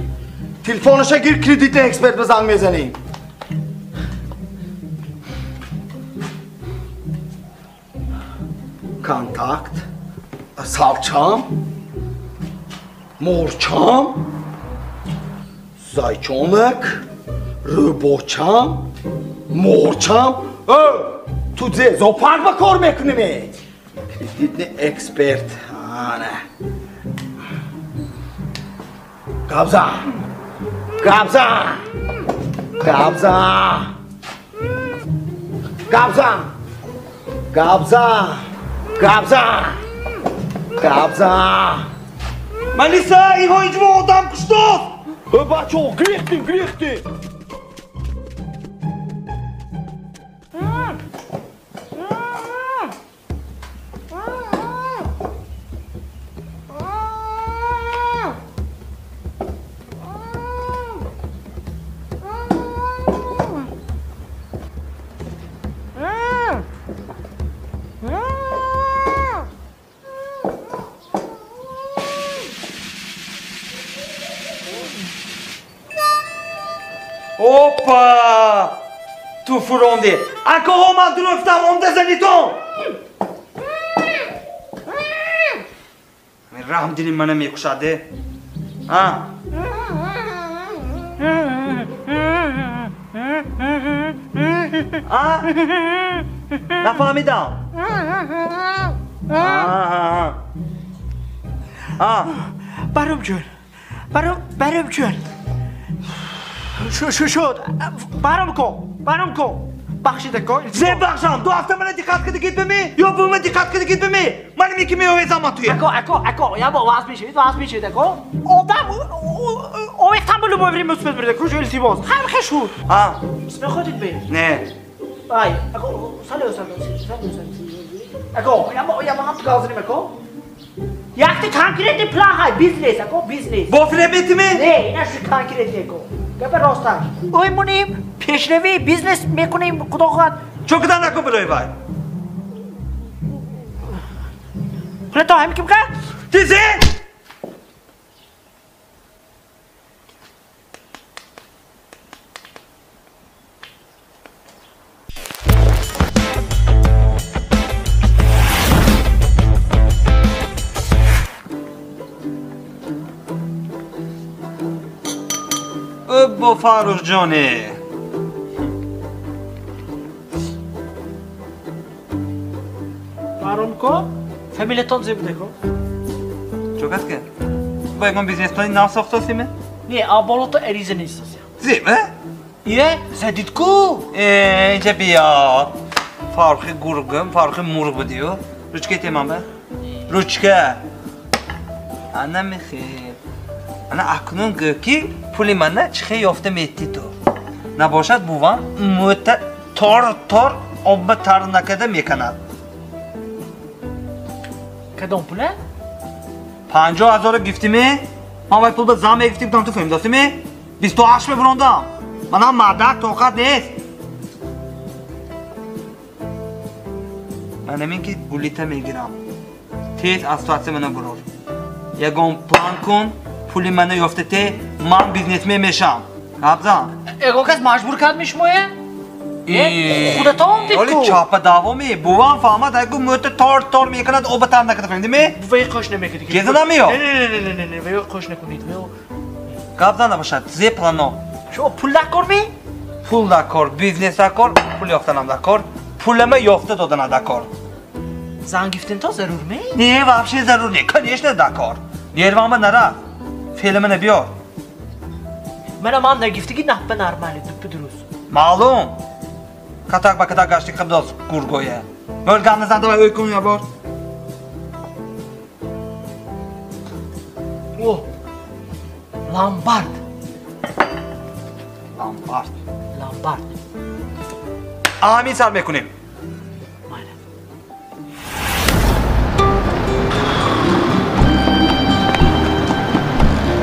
Телефонаша гир, кредитный эксперт ба занг мезанем. Контакт, савчам, морчам, зайчонак, рӯбочам, морчам. Ө, ту зе зоопарк ба кор мекунӣ ме? Кредитный эксперт. Ана. Гап зан. Гап зан. Гап зан. Гап зан. Гап зан. Гап зан. Гап зан. Малиса, иҳо иҷво одам куштост. Ө, бачаҳо, гирехтем, гирехтем. Опа! Ту фуромдӣ. Акоҳо ман дуруфтам, омда занитон. Раҳм дили мана мекушаде. А? А? Нафаҳмидам. А. Баром ҷон. Баром ҷон. Шуд. Баром ко. Баром ко. Бахшида ко. Зе бахшам. Ду ҳафта мана диққат кардагид ба ми? Ё бу ман диққат кардагид ба ми? Ман мики меовезам ман туя. Ако, ако, ако, я бо ваз мешавид, ваз мешавид, ако. Одам овехтан ба любое время успел бирда, куҷо илтимос. Ҳам хе шуд. А. Мехоҳед бе? Не. Ай, ако, салё, салё, салё, салё. Ако, я бо ҳам ту газинем, ако. Якти конкретный план ҳай, бизнес, ако, бизнес. Бо фиреб метими? Не, ина ши конкретный, ако. Гапа росташ. Ой мунем, пешравӣ, бизнес мекунем, худо хоҳад. Чо кидан нако барои вай? Пулато ҳам ким кард? Тизе! Бо Фаррухҷоне. Баромко, фамилиятон зе буде ко? Чо кас ке? Бо ягон бизнес-плани нав сохтосиме? Не, а болото эриза нестосия. Зебе? Е, задид ку? Э, инҷа биё. Фаррухи гургим, Фаррухи мург будию. Ручка темам бе? Ручка. Ана мехел. Ана акнун гӯ ки пули мана чӣ хел ёфта метӣ ту. Набошад бувам мӯта тор тор Обба тар накарда меканад. Кадом пула? 50 000 гифтиме? Ман вай пулба зан мегифтим, ту фаҳмидастиме? 28 мебурондам. Манам мардак тоқат нест. Ман ҳамин ки гулита мегирам. Тез аз ситуатсия мана бурор. Ягон план кун, пули мана ёфта те, ман бизнесмен мешам. Гап зан. Ягон кас маҷбур кард мешумоя? Худатон дид ку. Оли чапа давоми. Бувам фаҳмад, айгу мӯта тор тор мекунад, оба тар накарда, фаҳмидиме? Вай қош намекунад. Кеза намеё? Не, не, не, вай қош накунед. Гап зан набошад, зе плано. Шумо пул дар кор ми? Пул дар кор, бизнес дар кор, пул ёфтанам дар кор, пулама ёфта додана дар кор. Зан гифтен то зарур ми? Не, вообще зарур не, конечно дар кор. Нервама нара. Феълама биёр. Мана ман нагифтиги наппа нормали, дуппи дуруст. Маълум. Катак ба катак гашти қибдос гургоя. Мөл гап назан, давай ӯй кун я бор. О! Ломбард. Ломбард. Ломбард. Амин сар мекунем.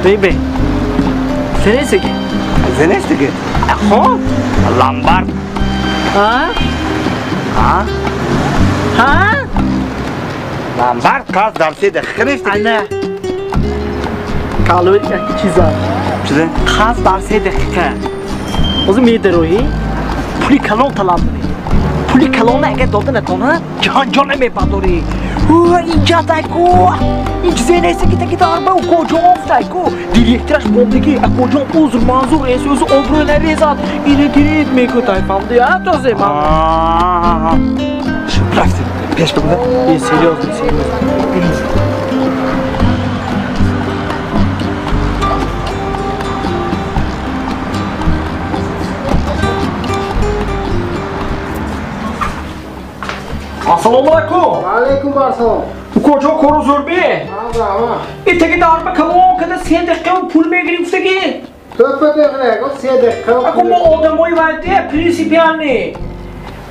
Бейбе. Зенестиги? Зенестиги? Хоб. Ломбард. А? А? А? Ломбард кас дар се дақиқа нестиги. Ана. Калои чиза. Чиза? Қаз дар 3 дақиқа. Ҳозир медароӣ, пули калон талаб мекунӣ. Пули калона агар дода натонад, ҷанҷол намебардорӣ. Инҷа тайку, ин чизе нест ки таки дарба укоҷон тайку. Директораш мондагӣ, акоҷон узр манзур эс ӯзи обрӯ нарезад. Ине гирид мекӯ тай фаҳмидӣ, а този ман. Рафтем, пеш бигӯ. Э, серьёзно, серьёзно. Ассалому алайкум. Ва алайкум ассалом. Укоҷон кору зӯрбе? Ҳа. И таги дарба калон када 3 дақиқа пул мегирим гуфтаги. Тӯппа дақиқа, 3 дақиқа. Ако мо одамои вайде принсипиални.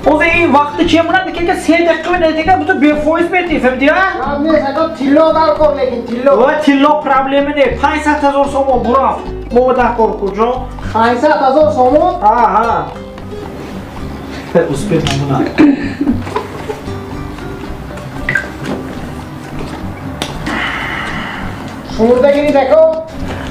Ҳозир ин вақти че монад, ки 3 дақиқа недига буту бефоиз мети, фаҳмидӣ, а? Ҳа, нест, ако тилло дар кор, лекин тилло. Ва тилло проблема не. 500 000 сомон бурафт. Мо дар кор куҷо? 500 000 сомон? Ҳа, ҳа. Успех намунад. Шумурдагирид ако?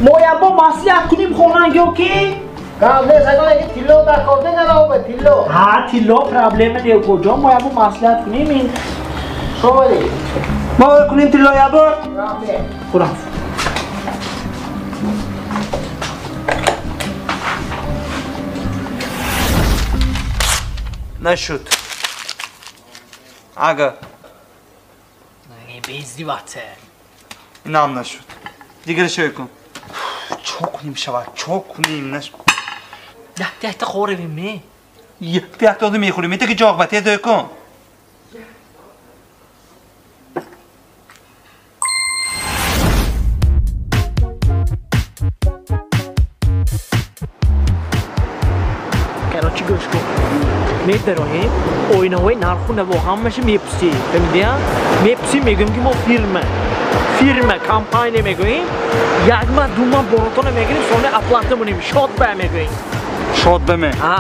Мо ябо маслиҳат куним хонангиё ки? Гап нест, ако лекин тилло дар кор негараобе, тилло. Ҳа, тилло проблема не, укоҷон, мо ябо маслиҳат куним ин. Шомадӣ? Мо кунем тилло ябо? Гап не. Хураф. Нашуд. Ага. Бездивате. Инам нашуд. Дигараш ӯй кун. Чо кунем шавад, чо кунем наш. Якта якта хӯревим ме? Якта якта озу мехӯрем, ме таки ҷоғ ба тез ӯй кун. Короче, гӯш кун. Медароем, оинаҳои нарху наво ҳамаша мепурсӣ, фаҳмидӣ? Мепурсӣ, мегӯем ки мо фирма. Фирма, компания мегӯем, як ма ду ма боротона мегирем, сони оплата монем, шод ба мегӯем. Шод ба ме? Ҳа.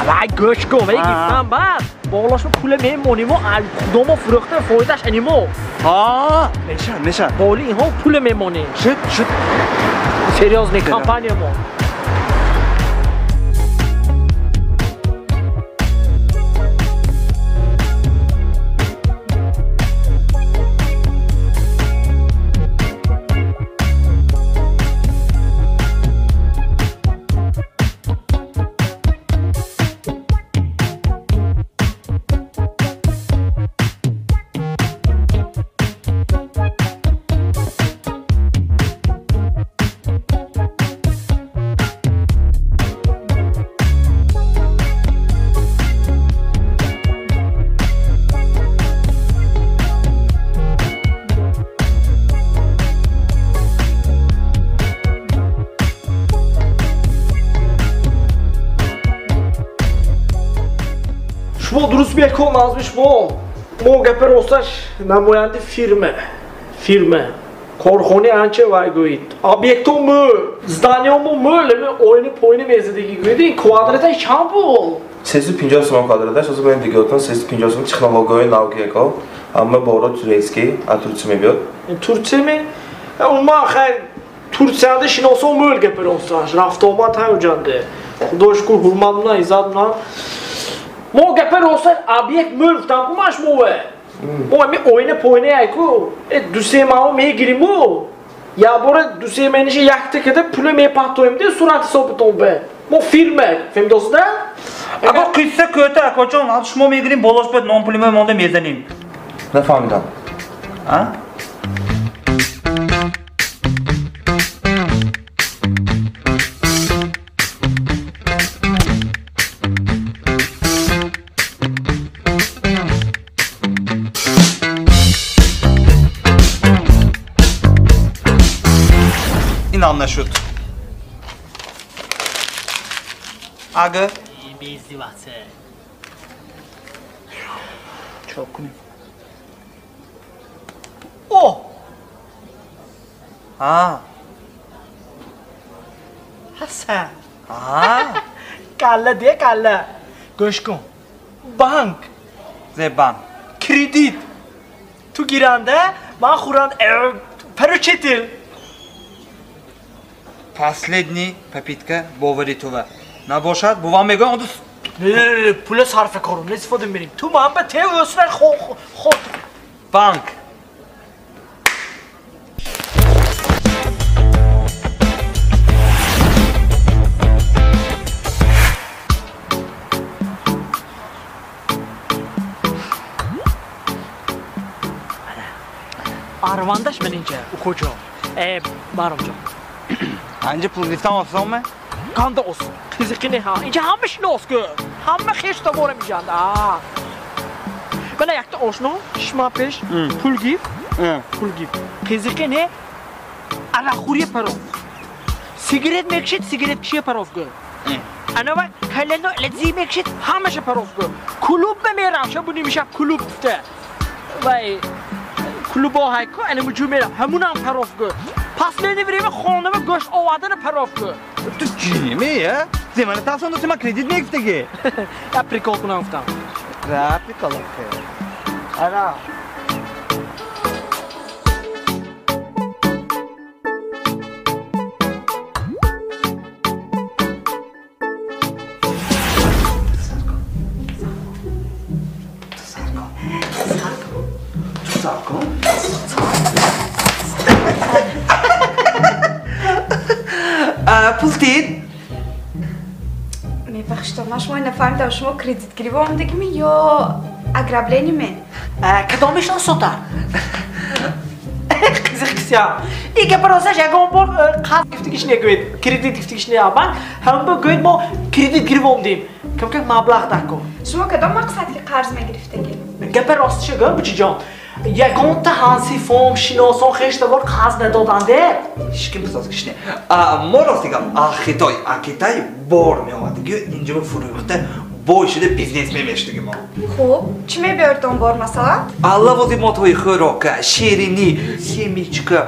Вай гӯш кун, вай гирифтан баъд болошо пула мемонему, худомо фурӯхта фоидааш анимо. Ҳа, мешад, мешад. Боли инҳо пула мемонем. Шуд, шуд. Серьёзно, компания мо. Узбекҳо назми шумо. Мо гапи росташ намояндаи фирма. Фирма. Корхонаи анча вай гӯед. Объектҳо мӯл, зданиҳо мо мӯл, оини поини мезадагӣ гӯед. Ин квадраташ чанд пул? 350 сомон квадраташ, ҳозир бо ин диготон 350 сомон технологияи нав ки яко. Ҳама боро турецкий, аз Турция мебиёд. Турция ме? Умуман хайр Турсияда шиносо мӯл гапи росташ. Рафтуомад ҳамҷанде. Худо шукр ҳурмат мунан, иззат мунан. Мо гапи росташ объект мӯл гуфтам ку ман шумове. Мо ами оина поина яку. Ду-се маҳо мегириму. Як бора ду-се маҳниша якта када пула мепартоем де сурат ҳисобитон бе. Мо фирма, фаҳмидосида? Ако қисса кӯта акоҷон, шумо мегирим болош бад нон пулимо монда мезаним. Нафаҳмидам. А? Инам нашуд. Ага. Бездиваце. Чо кунем? О! А. Ҳасан. А. Калла де калла. Гӯш кун. Банк. Зе банк. Кредит. Ту гиранда, ман хӯранда, поручитель. Последний попытка бовари тува. Набошад, бувам мегӯям, оду Не, пула сарфа корум, не истифода мебарем. Ту ман ба те ӯсра хо. Банк. Арвандаш ман инҷа, укоҷон. Баромҷон. Анҷа пул гирифтан осон ме? Канда осон. Қизиқи не ҳа. Инҷа ҳама шинос ку. Ҳама хеш таборам инҷанд. Бана якта ошно, шишма пеш, пул гифт. Пул гифт. Қизиқи не арақхӯрия паров. Сигарет мекашид, сигареткашия паров гӯ. Анава калено лази мекашид, ҳамаша паров гӯ. Клуб мерав, шабу нимшаб клуб гуфта. Вай клубо ҳайку, ана муҷу мерав, ҳамунам паров гӯ. Последнее время хонама гӯшт овардана паров гӯ. Ту чӣ ме, я? Зе мана тафсон доси ман кредит мегирифтаги. Я прикол кунам гуфтам. Ра прикол охе. Ара. Пул тид? Мебахшед, ман шумо нафаҳмидам, шумо кредит гирифта омадагиме ё ограбление ме? Кадомешон сотар? Қизиқ кисям. И гапи росташ ягон бор қарз гирифтагиш негӯед, кредит гирифтагиш не банк, ҳамон бо гӯед мо кредит гирифта омадем. Кам-кам маблағ даркор. Шумо кадом мақсад ки қарз мегирифтагӣ? Гапи росташа гӯ, бучиҷон. Ягонта ҳансифом, шиносон, хештавор қарз надоданде? Ҳеч ким писоз кишне. Мо рости гап, Хитой, Китай бор меомадагӣ, инҷо фурӯхта бой шуда бизнесмен мешудагӣ мо. Хуб, чӣ мебиёред он бор масалан? Лавозимотҳои хӯрока, ширинӣ, семечка,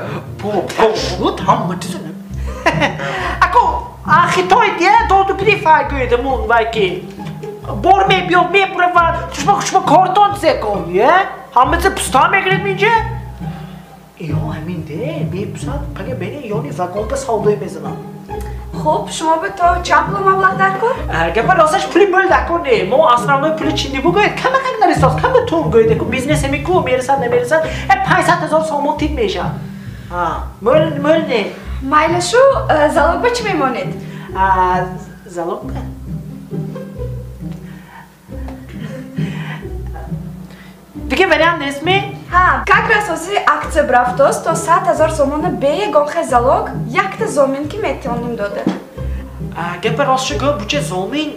попкорн. Шуд ҳама чиза. Ако, Хитой дия доду гирифт ҳай гӯед амун вай ки. Бор мебиёд, мебуравад, шумо кортон зе кон, е? Ҳама чиза пуста мегиред инҷа? Ё ҳамин де, мепусад, пага бени ёни вагон ба савдое мезанад. Хуб, шумо ба то чанд пул маблағ даркор? Гапа росташ пули мӯл даркор не. Мо основной пули чӣ нибу гӯед, камакак нарисоз, кама тун гӯед, ку бизнес ҳами ку мерасад, намерасад, 500 000 сомон тип мешавад. Мӯл мӯл не. Майлашу, залог ба чӣ мемонед? Залог ба? Диге вариант нест ми? Ҳа, как раз ҳозир акция брафтост, то 100 000 сомона бе ягон хел залог якта зомин ки метавонем дода. Гапи ростша гӯ, буча зомин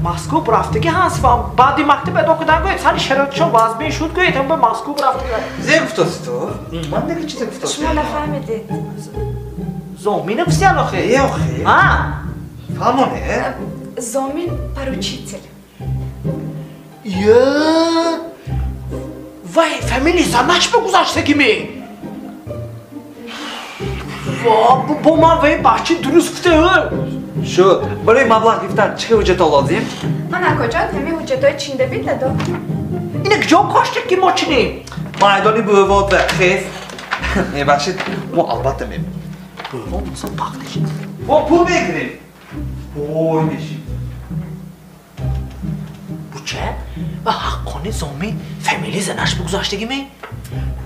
Москва рафтагӣ ҳаст ва баъди мактаб адо кардан гӯед, сари шароитшон вазбин шуд гӯед, ҳам ба Москва рафтагӣ. Зе гуфтоси ту? Ман дега чизе гуфтоси? Шумо нафаҳмидед. Зомина гуфтиян охе? Е охе. Ҳа. Фаҳмоне? Зомин поручитель. Ё! Вай, фамилия занаш ба гузаштагӣ ме? Ва, бо ман вай бачи дуруст гуфта. Шуд. Барои маблағ гирифтан чӣ ҳуҷҷатҳо лозим? Ман акоҷон, ҳамин ҳуҷҷатҳои чинда бидадо. Ина куҷо коштед ки мо чинем? Майдони бувот ва хес. Мебахшед, мо албатта мебинем. Бувот мисол пахташид. Мо пул мегирем. Бой мешим. Буча? Ва ҳаққони зоми фамилия занаш бигузаштагӣ ме?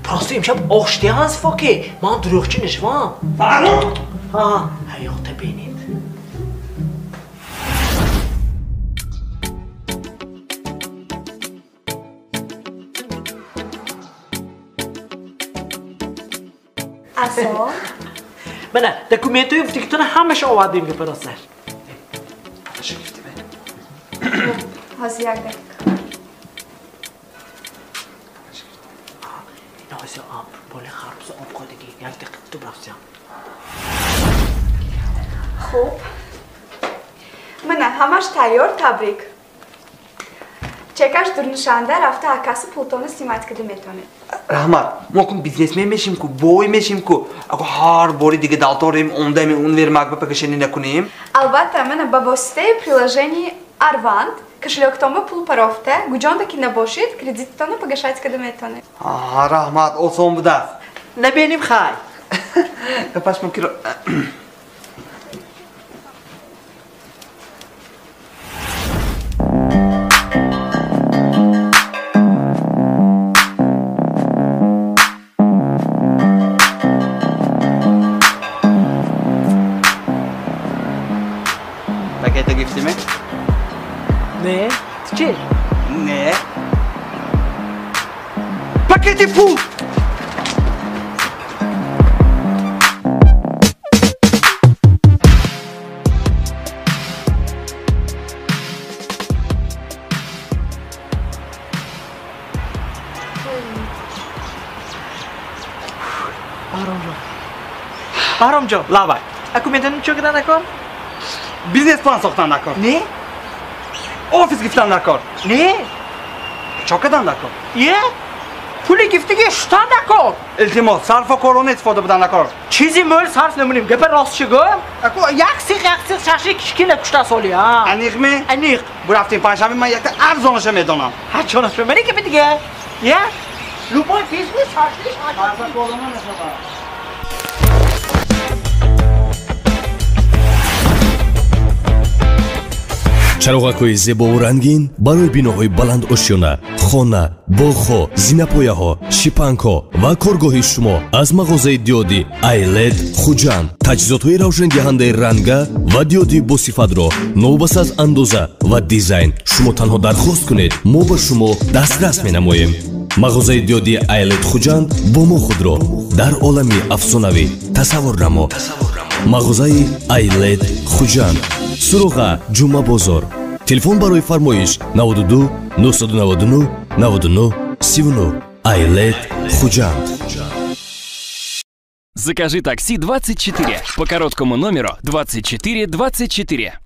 Просто имшаб оштиҳанс фоки. Ман дурӯғчӣ нишвам. Фаррух! Ҳа, ҳаёта бинед. Асо? Мана, документҳои гуфтагитона ҳамаша овардем гапаросар. Ҳамаша гуфтиме? Ҳозир як дақиқа. Ина ҳозир об, боли харбуза об қодагӣ. Як дақиқа ту брафтиям. Хуб. Мана, ҳамаш тайёр, табрик. Чекаш дурнушанда рафта акасу пултона снимать кида метонед. Раҳмат, мо кун бизнесмен мешим ку, бой мешим ку. Ако ҳар бори дига далторим, омдами унвермаг ба пакашени накунем. Албатта, мана ба воситаи приложении Арванд кошелёктон ба пул парофта, гуҷонда ки набошед, кредиттонро погашать кида метонед. Аҳа, раҳмат, осон будааст. Набинем хай. Гапаш мумкин. Пакета гирифтиме? Не, ту чӣ? Не. Пакети пул! Баҳромҷон. Баҳромҷон, лабай. Аку медонӣ чӣ кардан накор? Бизнес план сохтан накор. Не? Офис гирифтан накор. Не? Чо кардан накор? Е? Пули гирифтагӣ шутан накор. Илтимос, сарфокорона истифода будан накор. Чизи мӯл сарф намунем. Гапа рост чӣ гӯям? Аку як сиқ як сиқ шаши кишкина кушта соли, а? Аниқ ме? Аниқ. Бурафтем панҷшанбе ман якта арзонаша медонам. Ҳа чонаша мани гапи дига. Е? Любой бизнес шашлиш сарфокорона нашавад. Чароғакҳои зебову рангин барои биноҳои баландошёна, хона, боғҳо, зинапояҳо, шипангҳо ва коргоҳи шумо аз мағозаи диёди Айлед Хуҷанд. Таҷҳизотҳои равшандиҳандаи ранга ва диёди босифатро новобаста аз андоза ва дизайн шумо танҳо дархост кунед, мо ба шумо дастрас менамоем. Мағозаи диёди Айлед Хуҷанд бо мо худро дар олами афсонавӣ тасаввур намо. Мағозаи Айлед Хуҷанд. Суроға Ҷумъа бозор. Телефон барои фармоиш 92 999 99 39. Айлед Хуҷанд. Закажи такси 24 по короткому номеру 24 24.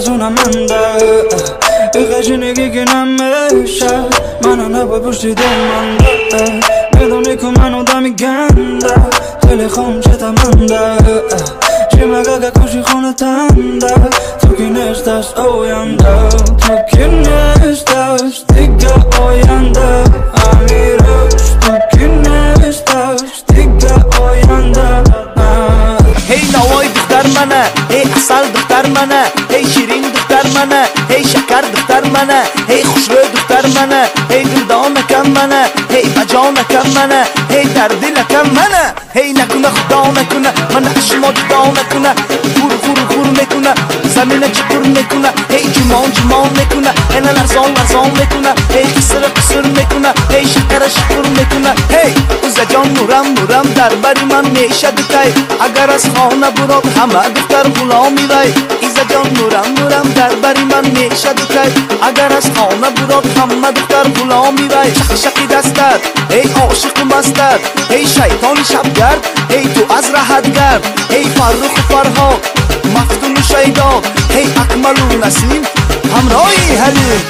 Орзунаманда иқашиниги ки намеша мана набои пушти доманда медонӣ ку ман одами ганда хеле хомчатаманда чимагага куши хонатанда ту ки нестаст оянда ту ки нестаст дига оянда амирӯз ту ки нестаст дига оянда. Эй навои духтар мана, эй асал духтар мана, эй ширин духтар мана, эй шакар духтар мана, эй хушрӯй духтар мана, эй дилдонакам мана, эй баҷонакам мана, эй дар дилакам мана, эй накуна худо накуна, мана аз шумо ҷудо накуна, хур хур хур мекуна, замина чуқур мекуна, эй ҷумон ҷумон мекуна, эна ларзон ларзон мекуна, эй қисира қисир мекуна, эй шакара шукур мекуна, эй узаҷон нурам нурам дар бари ман мешади тай, агар аз хона бурод ҳама духтар ғуломи вай. Изаҷон нурам нурам дар бари ман мешади тай, агар аз хона бурод ҳама духтар ғуломи вай. Шақи дастат, эй ошиқу мастат, эй шайтони шабгард, эй ту аз раҳат гард, эй Фарруху Фарҳод, мафтуну шайдо, эй Акмалу Насим, ҳамроҳи Ҳалим.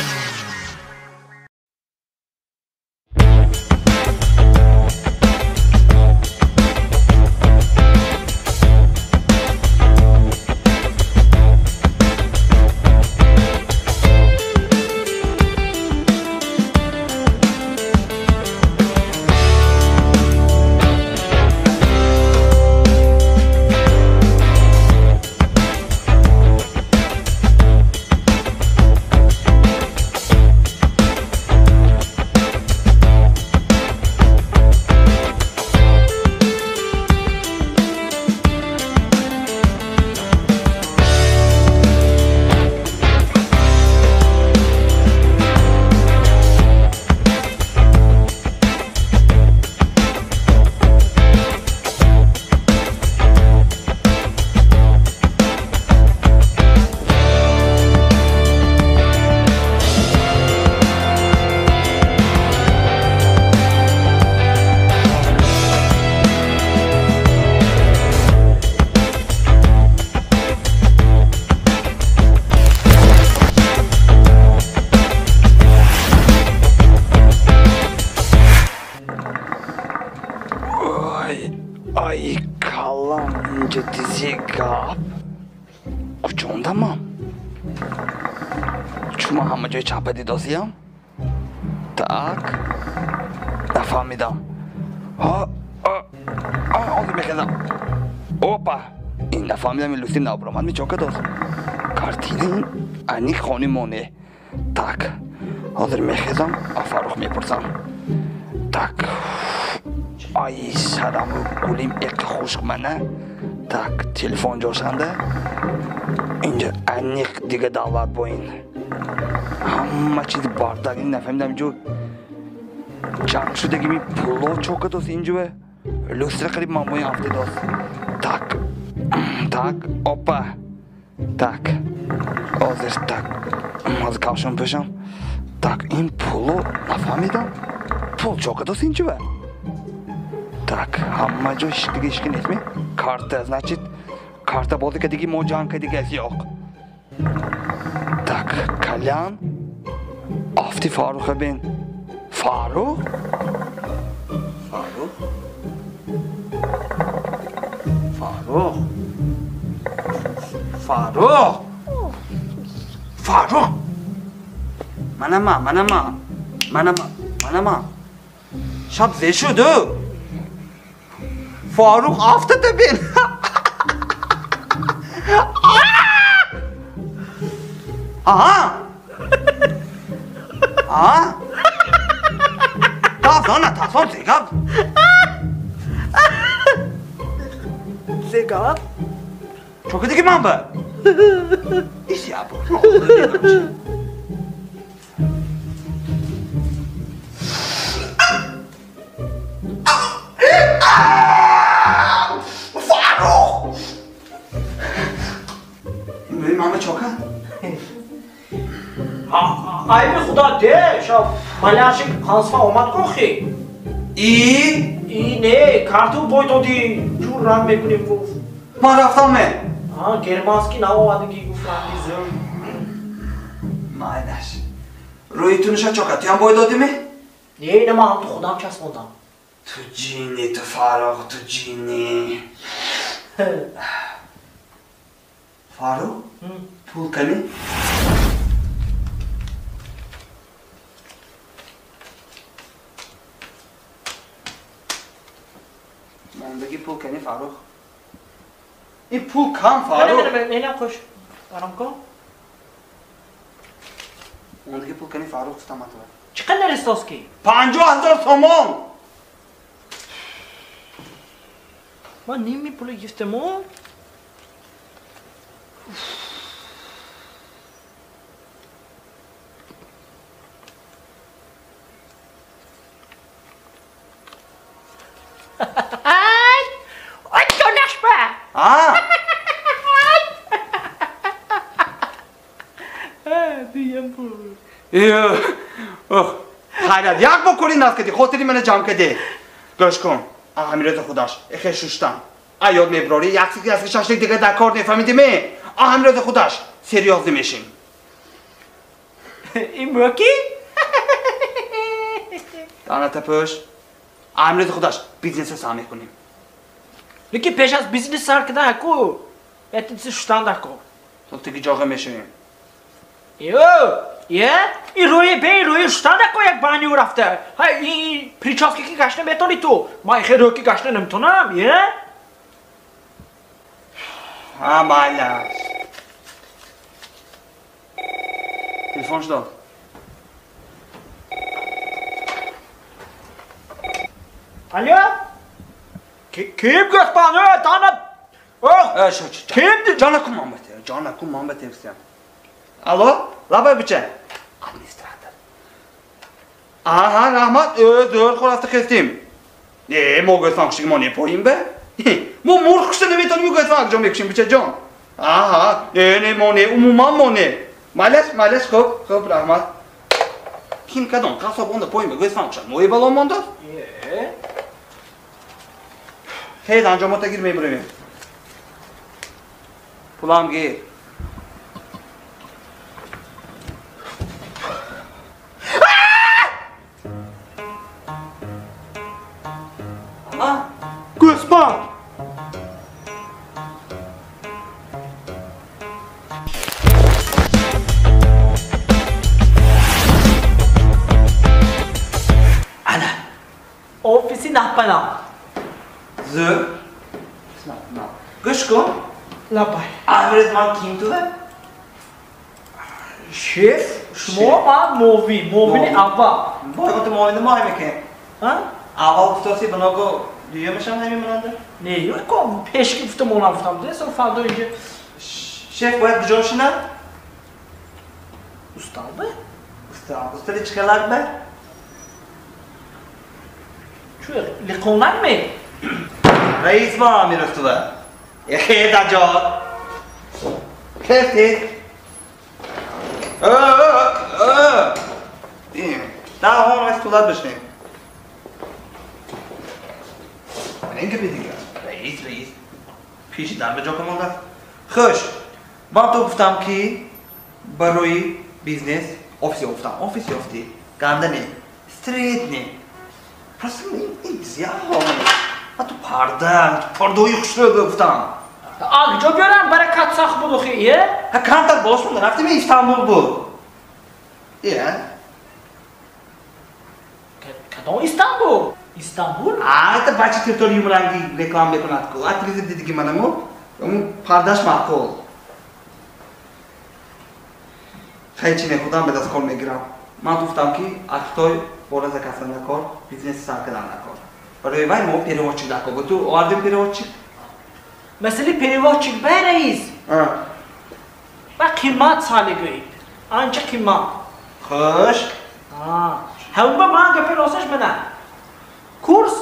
Ай калам инҷа дизи гап куҷондамам? Чума ҳама ҷои чапа дидосиям? Так, нафаҳмидам. Ҳозир мехезам. Опа, ин нафаҳмидам, ин лусим набуромад мечока дос. Картина ин аниқ хони моне. Так, ҳозир мехезам, Фаррух мепурсам. Так, ай сараму гулим эққа хушк мана. Так, телефон ҷошанда. Инҷа аниқ дига давлат бо ин. Ҳама чиз бардак, ин нафаҳмидам инҷо ҷанг шудаги ми пуло чока дос инҷо. Люстра қариб ман бо ин афтидос. Так, так, опа. Так, ҳозир так, ҳозир кавшон пӯшам. Так, ин пуло нафаҳмидам. Пул чока дос инҷо. Так, ҳама ҷо дига ҳички нестми? Карта, значит, карта бозӣ кардиги мо ҷанг кардиги аст ёқ. Так, калян, афти Фарруха бин. Фаррух? Фаррух? Фаррух? Фаррух? Фаррух! Манама, манама, манама, манама. Шаб зе шуду? Фаррух афтада бин. Аҳа! Аҳа! Тафсон, тафсон, зегап. Зегап? Чо кардиги ман ба? Ис ябо. Фаррух! Мама чока? Айби худо де, шав маляшик пансфа омад кохи. И? И не, карту бой доди, ҷур ранг мекунем гуфт. Ман рафтам ме? Ҳа, германский наовадагӣ гуфт ранги зӯр. Майлаш. Рӯи ту ниша чока, туям бой додиме? Не, ина ман ҳам ту худам часпондам. Ту ҷинни, ту Фаррух, ту ҷинни. Фаррух, пул кани? Мондаги пул кани, Фаррух? Ин пул кам, Фаррух. Не, не, не, қош. Арам кун. Мондаги пул кани, Фаррух, гуфтам атова. Чӣ қадар эҳсос ки? 50 000 сомон. Ман ними пули гирифтему. А? Хайрат, як бор кори наз кардӣ, хотири мана ҷамъ кардӣ. Гӯш кун, аҳамирати худаш, эхе шуштам. А ёд меброрӣ, якси шашлик дига дар кор нефаҳмидӣ ме? Аҳамирати худаш, серьёз мешим. Ин мӯки? Даната пӯш, аҳамирати худаш, бизнеса сар мекунем. Лекин пеш аз бизнес сар кардан ҳаку, якти шуштан дар кор. То тиги ҷоға мешавем. Ё, е? Ин рӯи бе, ин рӯи шуштан дар кор як баню рафта. Ҳай, ин прическа ки гашта метавонӣ ту. Ман ихе рӯй ки гашта наметавонам, е? Ҳа, майлаш. Телефон шудод. Алло? Ким гӯспан? Э, дана. Ох, ким? Ҷонакум ман бате, ҷонакум ман бате гуфтам. Алло, лабай бича. Администратор. Аҳа, раҳмат. Э, зӯр хорафта хестим. Не, мо гӯспан кушиги мо непоим бе. Мо мурғ кушта наметонем гӯспан ҷон мекушим бича ҷон. Аҳа, не, не, мо не, умуман мо не. Майлаш, майлаш, хуб, хуб, раҳмат. Ким кадом қассоб онда поим бе гӯспан кушад. Мои бало мондааст? Е. Хез анҷомота гир мебуремем. Пулам гир. Гӯспан! Ана, офиси наҳпанам. Зӯр. Гӯш кун. Лабай. Амират ман ким тува? Шеф, шумо ман муовин, муовини аввал. Бой ту муовини мо ҳамекунем. Ҳа? Аввал гуфтоси биного дуюмашам ҳамин монанда? Не, ё пешки гуфтам онам гуфтам, де, со фардо инҷа. Шеф бояд куҷо шинад? Усталба? Устал. Устали чӣ хелак бе? Чӯ, лиқонак ме? Раис ма амиростува. Эхе даҷод. Хефти. Э, э. Да, ҳон рас тулат бишнем. Ман ин гапи дигар. Раис, раис. Пеши дар ба ҷо камондааст. Хуш. Ман ту гуфтам ки барои бизнес офис ёфтам. Офис ёфтӣ. Ганда не. Стрит не. Просто ин зиёд ҳол. Ту парда, пардаҳои хушрӯ гуфтам. А куҷо биёрам баракат сахт буд охи, е? Ҳа камтар бош монда, рафтем Истанбул буд. Е? Кадом Истанбул? Истанбул? А, это бачи территория юмранги реклама мекунад ку. А телевизор дидиги манаму, он пардаш маъқул. Хай чи не худам ба даст кор мегирам. Ман гуфтам ки аз Хитой бора заказ накор, бизнес сар кардан накор. Барои вай мо переводчик дакор. Ту овардем переводчик? Масъали переводчик бай раис. Ба қимат сали гӯед. Анча қимат. Хуш. Ҳамба ман гапи росташ мана. Курс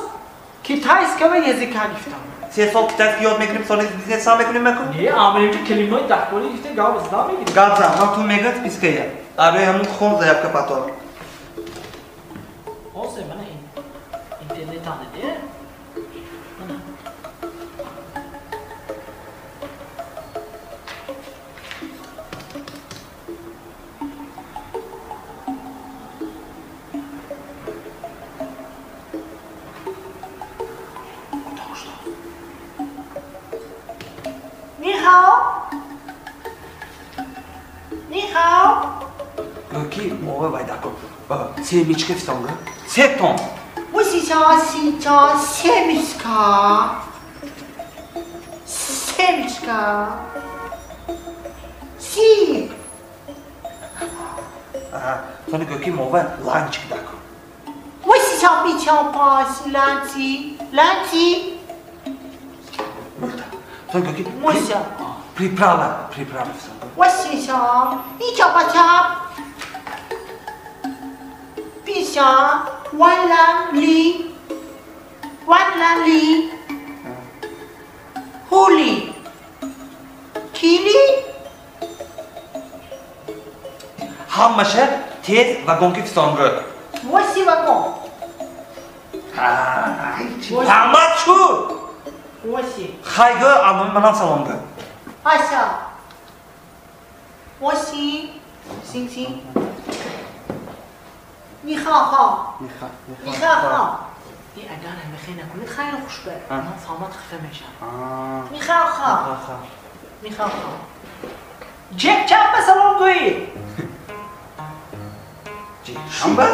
китайского языка гирифтам. 3 сол китайский ёд мекунем, соли бизнес сар мекунем мекун? Не, аминҷа калимаи дахкорӣ гирифта гап зада мегирем. Гап зан, ман ту мегӯяд спиская. Барои ҳамун хон заявка патор. Ҳозир мана интернет ҳам диде. Мана. шуд. Нихао. Нихао. Ки мова вайдако. Семечка фисонга. Се тон. Восича, семечка. Семечка. Си. Сони гӯ ки мова ланчик дако. Восича, бича, пас, ланчи, ланчи. Сони гӯ ки Мося. Приправа, приправа фисонга. Восича, бича, пача. Бича, валали, валали. Хули. Кили. Ҳамаша тез вагонки фисонга. Воси вагон. Ҳамат шуд. Воси. Хай гӯ, амои манам салом гӯ. Ася. Воси. Син син. Нихао. Нихао. И агар ҳамихе накунед хайру хуш бе. Ман саломат хафа мешам. Нихао. Нихао. Ҷек чанд ба салом гӯӣ? Шанба?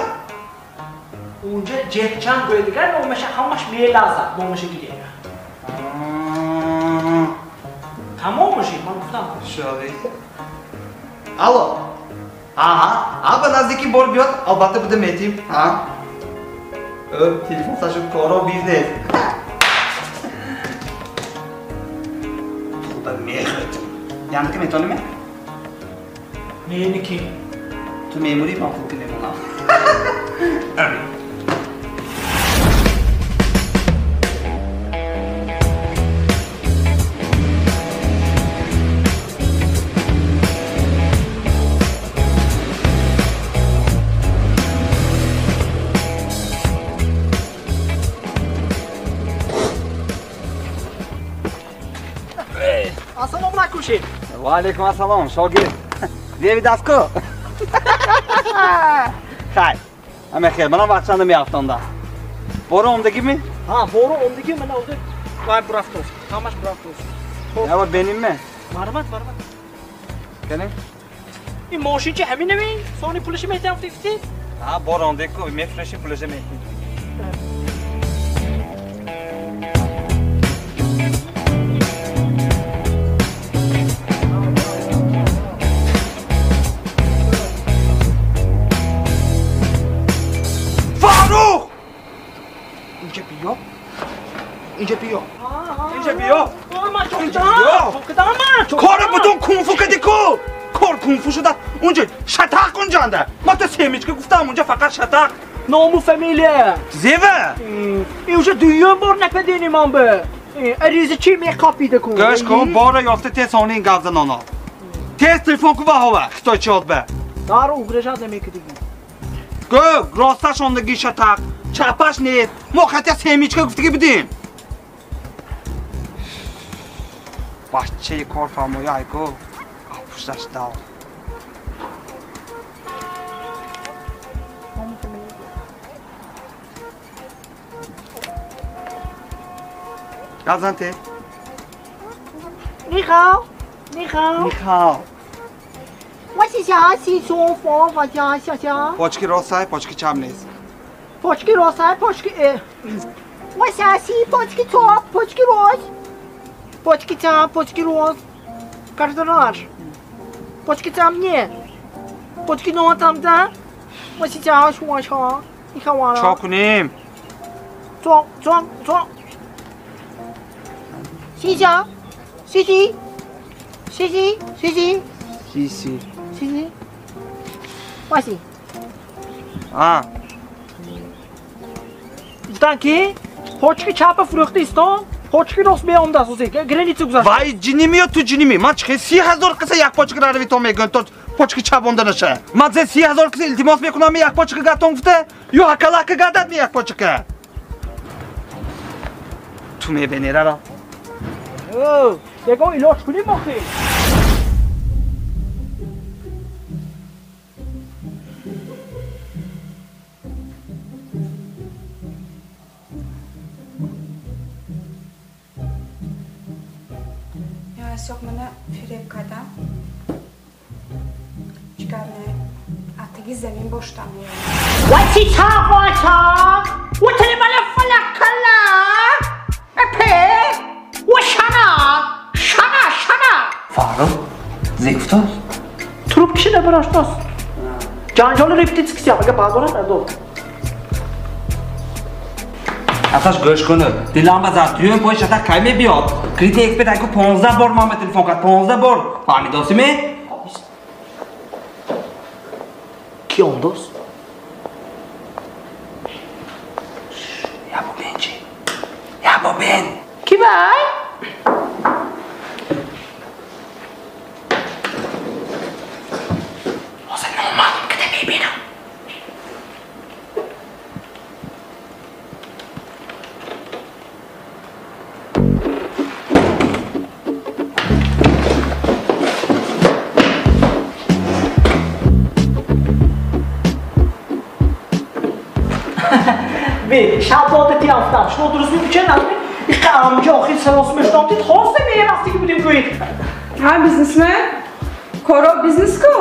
Унҷа ҷек чанд гӯӣ дигар номаша ҳамаш мелазад, номаша гире. Тамом мушид, ман гуфтам. Шови. Алло. Аҳа, а ба наздики бор биёд, албатта буда метим. Ҳа? Телефон сашу коро бизнес. Худа мехӯрдим. Яъне ки метонем? Не, ки. Ту мемурӣ, ман хуб ки мемонам. Ассалому алайкум, шеф. Ва алайкум ассалом, шогирд. Зеви дастко. Хай. Ама хел, манам вақтшанда меафтонда. Боро омдагими? Ҳа, боро омдаги, мана озир вай бурафтост. Ҳамаш бурафтост. Ява бенимме? Марҳамат, марҳамат. Кани? Ин мошинчи ҳаминами? Сони пулаши метиҳам фифти? Ҳа, боро омдаги ку, мефурӯши пулаши метиҳем. Инҷа биё. Инҷа биё. Инҷа биё. Кори бутун кунфу кади ку. Кор кунфу шуда. Унҷа шатақ унҷанда. Ман то семечка гуфтам, унҷа фақат шатақ. Ному фамилия. Зева? Ин уже дуюм бор нападени ман бе. Ариза чи меқапида кун? Гӯш кун, бора ёфта тез онин гап занона. Тез телефон ку ваҳова, хитойчиёт бе. Дар угрожать намекидиги. Гӯ, росташ ондаги шатақ, чапаш нест. Мо хатя семечка гуфтаги будем. Бачаи корфармоя айко пушташ дав. Гап зан тез. Нихао, нихао. Нихао. Восича, Почки рост почки чап нест. Почки рост, почки Восяси, почки чоп, почки рост. Почки чап, почки рост. Каждый Почки там не. Почки но там, да? Восича, шуаша. Нихао. Чо кунем? Чо, чо, чо. Сича, сичи, сичи, сичи. Сиси. Сиси. Васи. А. Гуфтан ки почки чапа фурӯхта истон, почки рост меомдааст ози граница гузашт. Вай ҷиними ё ту ҷиними? Ман чихе 30 000 каса як почка рави то мегӯям то почки чап онда наша. Ман зе 30 000 каса илтимос мекунам як почка гатон гуфта, ё ҳакалака гадад ми як почка. Ту мебини рара. Ягон илоҷ кунем охи. Сёқ мана фиреб кардам. Чикар не? Атаги замин боштам. Васита вата! Ватали мала фалакала! Эпе! Вашана! Шана, шана! Фаррух, зегуфтост? Трубкиши набароштост. Ҷанҷоли репетитсия ага баъдора надо. Асаш гӯш кунед. Дилам ба зад. Туён пой шата кай мебиёд? Кредит эксперт айку 15 бор ман ба телефон кард. 15 бор. Фаҳмидосӣ ме? Ки ондост? Я бубин чи? Я бубин. Ки вай? Ҳозир номаълум кида мебинам. Шабода тиафтам. Шумо дуруст мепучед, назми? Иқа амҷа охир салос мешнохтид, хоста мерафтиги будем гӯед. Ҳа, бизнесмен? Коро бизнес ку?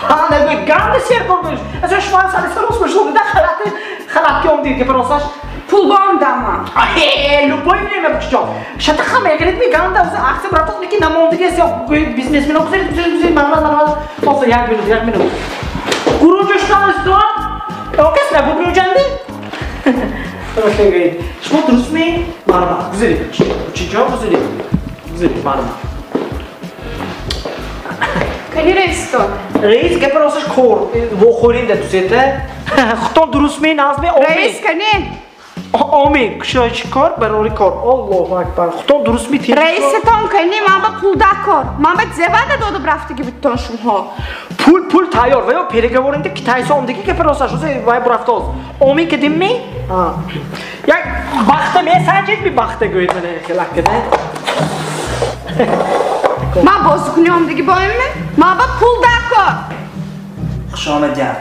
Ҳа, нагӯед, ганда серкор будеш. Асо шумо ҳам сари салос мешнохтид, да халати халатки омдид, ки паросаш. Пул бомдама. Э, любой время бучҷон. Шата ха мегиред ми ганда акция братон ки намондиги аст, гӯед бизнесмен гузаред, гузаред, гузаред, марҳамат, марҳамат. Ҳозир як минут, як минут. Гурӯҳ ҷӯштан Окас набуд меоҷанди? Шумо дуруст ме? Марҳамат, гузаред. Чиҷо гузаред? Гузаред, марҳамат. Кани раистон? Раис гапа росташ кор, вохӯрим да дусета. Худтон дуруст ме, наз ме, омин. Раис кани? Омин, кушоиши кор, барори кор. Аллоҳу акбар. Худтон дуруст ме? Раисатон кани, ман ба пул да кор. Ман ба зевада дода рафтаги будтон шумҳо. Пул, пул тайёр. Ва ё переговоринда китайсо омдиги гапа росташ. Вай бурафтоз. Омин кардим ме? Як бахта месанҷед ми бахта гӯед мана хелаккада. Ман бозикуни омдиги боем ме? Ман ба пул да кор. Хуш омадиям.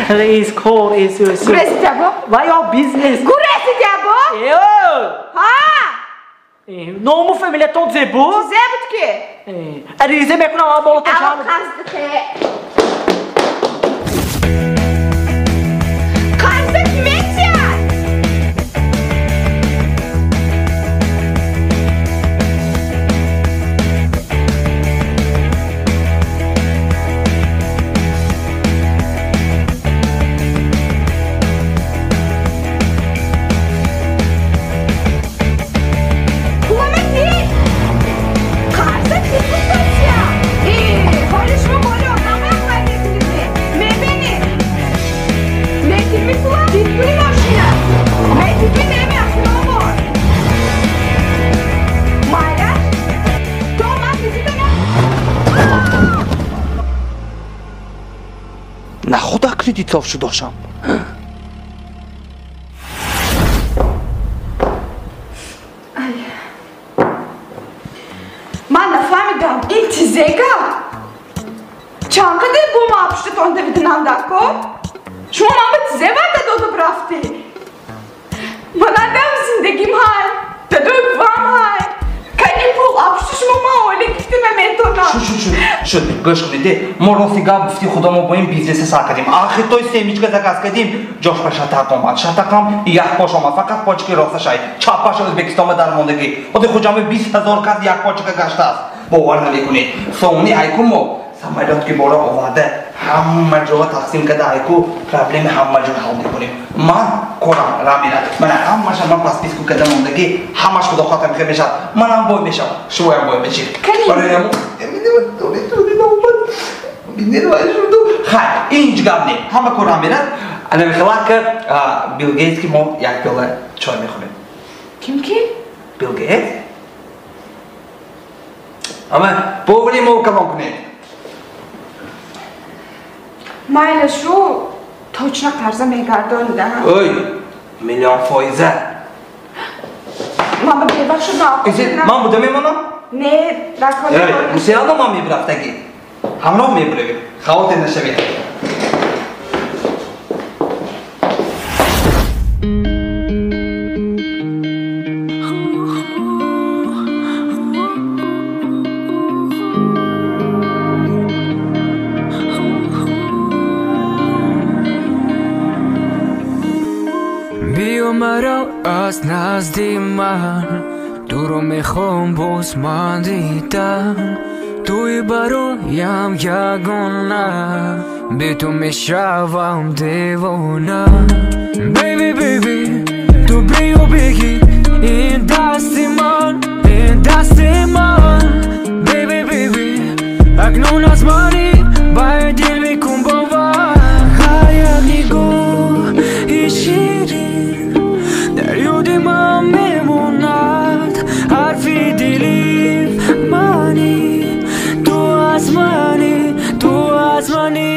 Раис кор эсӯ. Гурезидя бо? Ва ё бизнес. Гурезидя бо? Эо! Ҳа! Ному фамилиятон зе буд? Зе буд ки? Аризе мекунам ама болотон чанд. Қарздите. Қарза ки метиҳад? Нахуда кредит соф шудошам. Ман нафаҳмидам, ин тизега? Чанд қадар бо ма пуштатон давиданам дар кор? Шумо ман ба тизе ваъда дода рафтӣ? Манадам зиндагим ҳай, дадои бувам ҳай. Кани пул апушти шумо ман оила гирифта наметонам. Шуд, гӯш кунед, мо рости гап гуфти худо мо бо ин бизнесе сар кардем. Ахир той семечка заказ кардем, ҷош ба шатақ омад. Шатақам як пош омад, фақат почки росташай. Чаппаш Ӯзбекистонба дармондагӣ. Оди хуҷами 20 000 кас як почка гаштааст. Бовар намекунед. Сомони айку мо самолёт ки бора оварда, ҳама ҷоа тақсим карда айку проблеми ҳама ҷо ҳал мекунем. Ман корам ра мерад. Мана ҳамаша ман подписку карда мондагӣ, ҳамаш худо хоҳад ҳамихел мешавад. Манам бой мешавам, шумоям бой мешед. Барои ҳамон хай, ин ҳеҷ гап не. Ҳама кор ра мерад. Ана мехела ки Билл Гейтс ки мо як пиёла чой мехӯрем. Ким ки? Билл Гейтс? Ама бовари мо калон кунед. Майла шу точно қарза мегардонида. Ой, миллион фоиза. Ман ба бебахшид ман буда мемонам? Не, дар кор. Мусиялно ман мебирафтагӣ. Ҳамроҳ мебиравем. Хавотир нашавед. Марав аз назди ман, туро мехоҳам боз ман дидан. Туи бароям ягона, бе ту мешавам девона. Бейби, бейби, ту биё бигир ин дасти ман, ин дасти ман. Бейби, бейби, акнун аз мани ба дил мекун бовар. Ҳар як нигоҳи ширин дар ёди ман мемонад. Ҳарфи дили мани, ту аз мани, ту аз мани.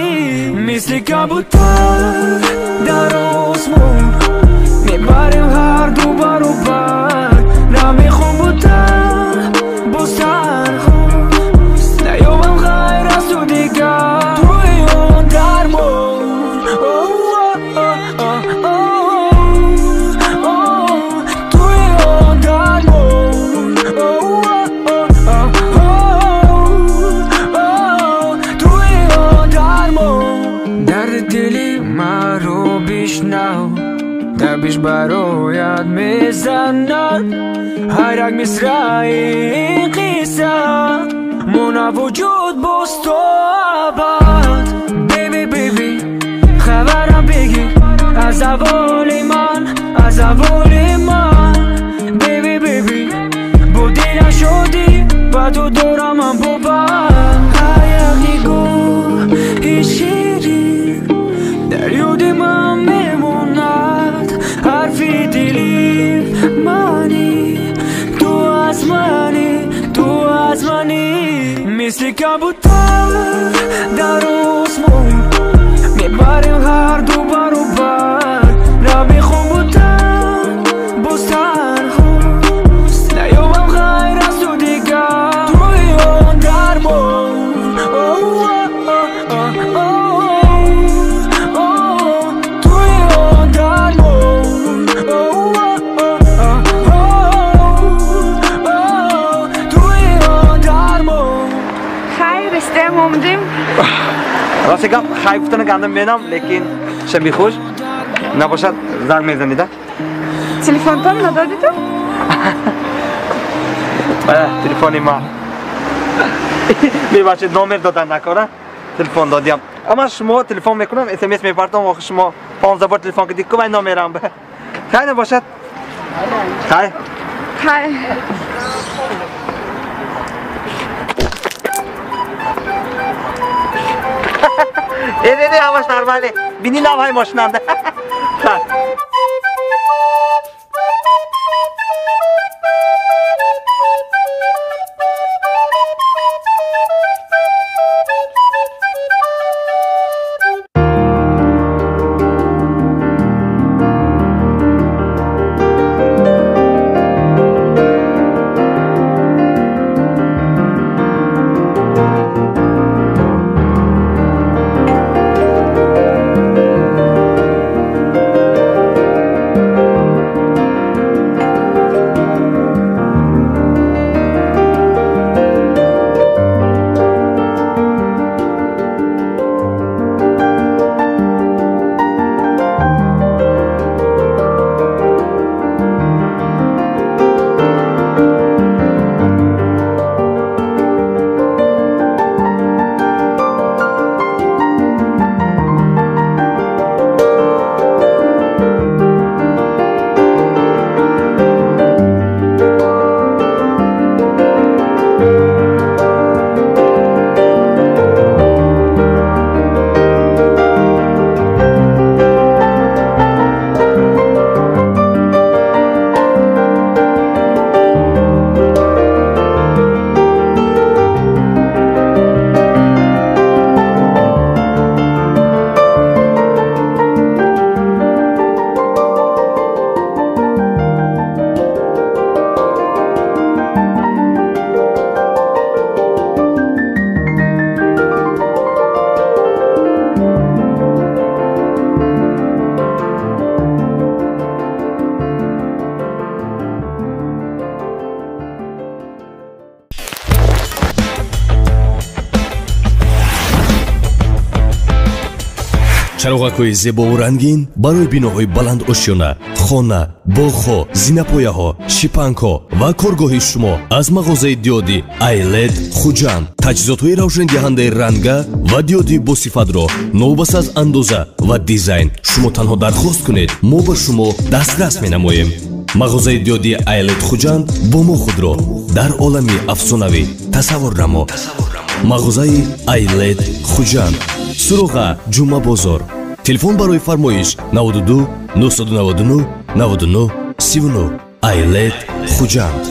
Мисли кабутар дар осмон мебарем ҳар ду баробар. Намехом будан боз танҳо, наёбам ғайр аз ту дигар. Туи он дармон, туи он дармон, туи он дармон. Дарди дили маро бишнав, табиш бароят мезанад. Ҳар як мисраи ин қисса мона вуҷуд боз то абад. Бейби, бейби, хабарам бигир аз аҳволи ман, аз аҳволи ман. Бейби, бейби, бо дилам шодӣ, ба ту дорам ман бовар. Ҳар як нигоҳи ширин дар ёди ман мемонад. Ҳарфи дили мани, ту аз мани, ту аз мани. Мисли кабутар дар осмон мебарем ҳар ду баробар. Намехом будан боз танҳо, наёбам ғайр аз ту дигар. Туи он дармон, туи он дармон, туи он дармон. Хай, расидаем, омадем. Рости гап, хай гуфтана гандам менам, лекин шаби хуш набошад, занг мезанида. Телефонтон надоди ту? Бала, телефони ма. Мебахшед, номер додан накора, телефон додиам. Ама шумо телефон мекунам, смс мепартам, охир шумо 15 бор телефон кардӣ, ку вай номерам. Хай набошад. Хай. Хай. Не, не, ҳамаш нормале. Бини навҳай мошинанда. Хай. Чароғакҳои зебову рангин барои биноҳои баландошёна, хона, боғҳо, зинапояҳо, шипангҳо ва коргоҳи шумо аз мағозаи диодӣ Айлед Хуҷанд. Таҷҳизотҳои равшандиҳандаи ранга ва диодии босифатро новобаста аз андоза ва дизайн шумо танҳо дархост кунед, мо ба шумо дастрас менамоем. Мағозаи диодии Айлед Хуҷанд бо мо худро дар олами афсонавӣ тасаввур намо. Мағозаи Айлед Хуҷанд, суроға Ҷумъабозор. Телефон барои фармоиш 92 999 99 39. Айлед Хуҷанд.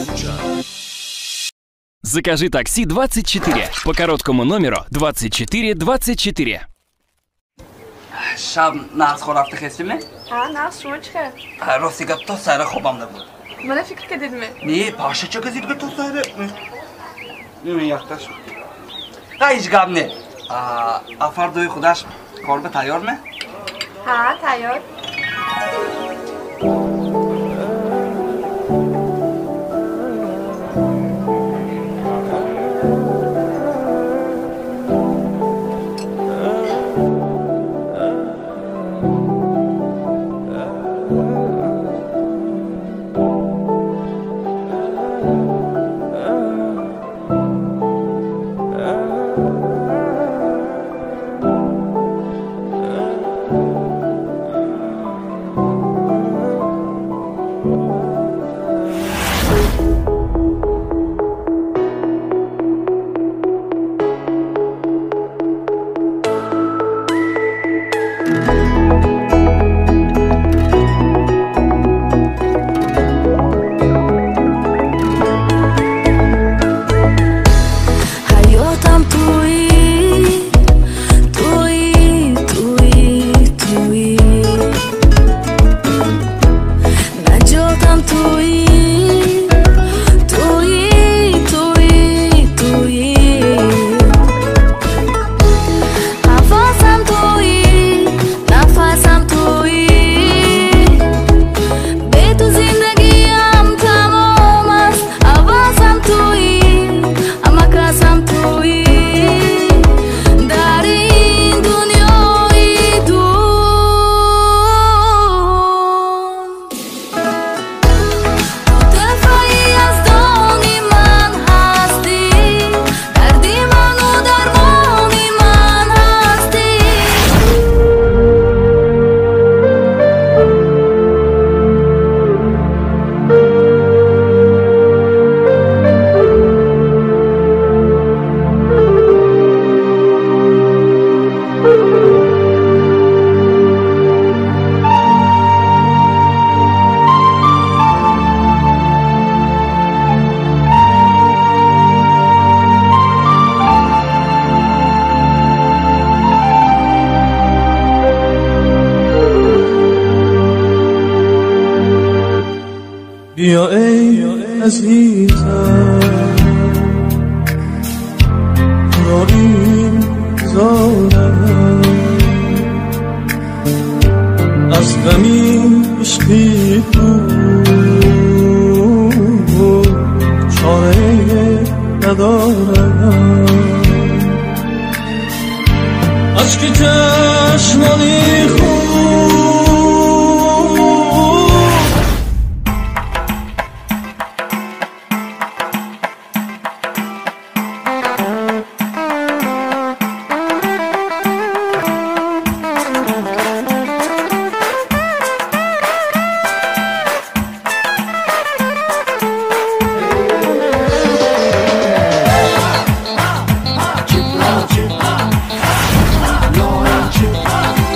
Закажи такси 24 по короткому номеру 24 24. Шаб нағз хоб рафта хестиме? Ҳа, нағз, шумо чӣ хел? Рости гап, то сайра хобам набуд. Мана фикр кардидме? Не, паша ча газид то сайра. Не, яхташ. Ҳа, ҳеҷ гап не. А фардои худаш корба тайёр ме? Ҳа, тайёр. بیا ای عزیزم را این زارم از غمی عشقی تو چاره ندارم اشک چشمانی خون Chip,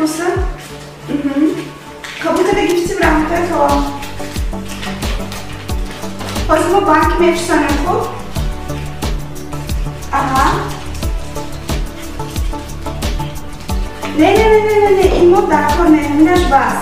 Буса. Қабул када гифтим раҳматои калон. Ҳозир мо банк мефирсонем, хуб? Аҳа. Не, не, не, не, не, ин мо дар кор не, ҳаминаш бас.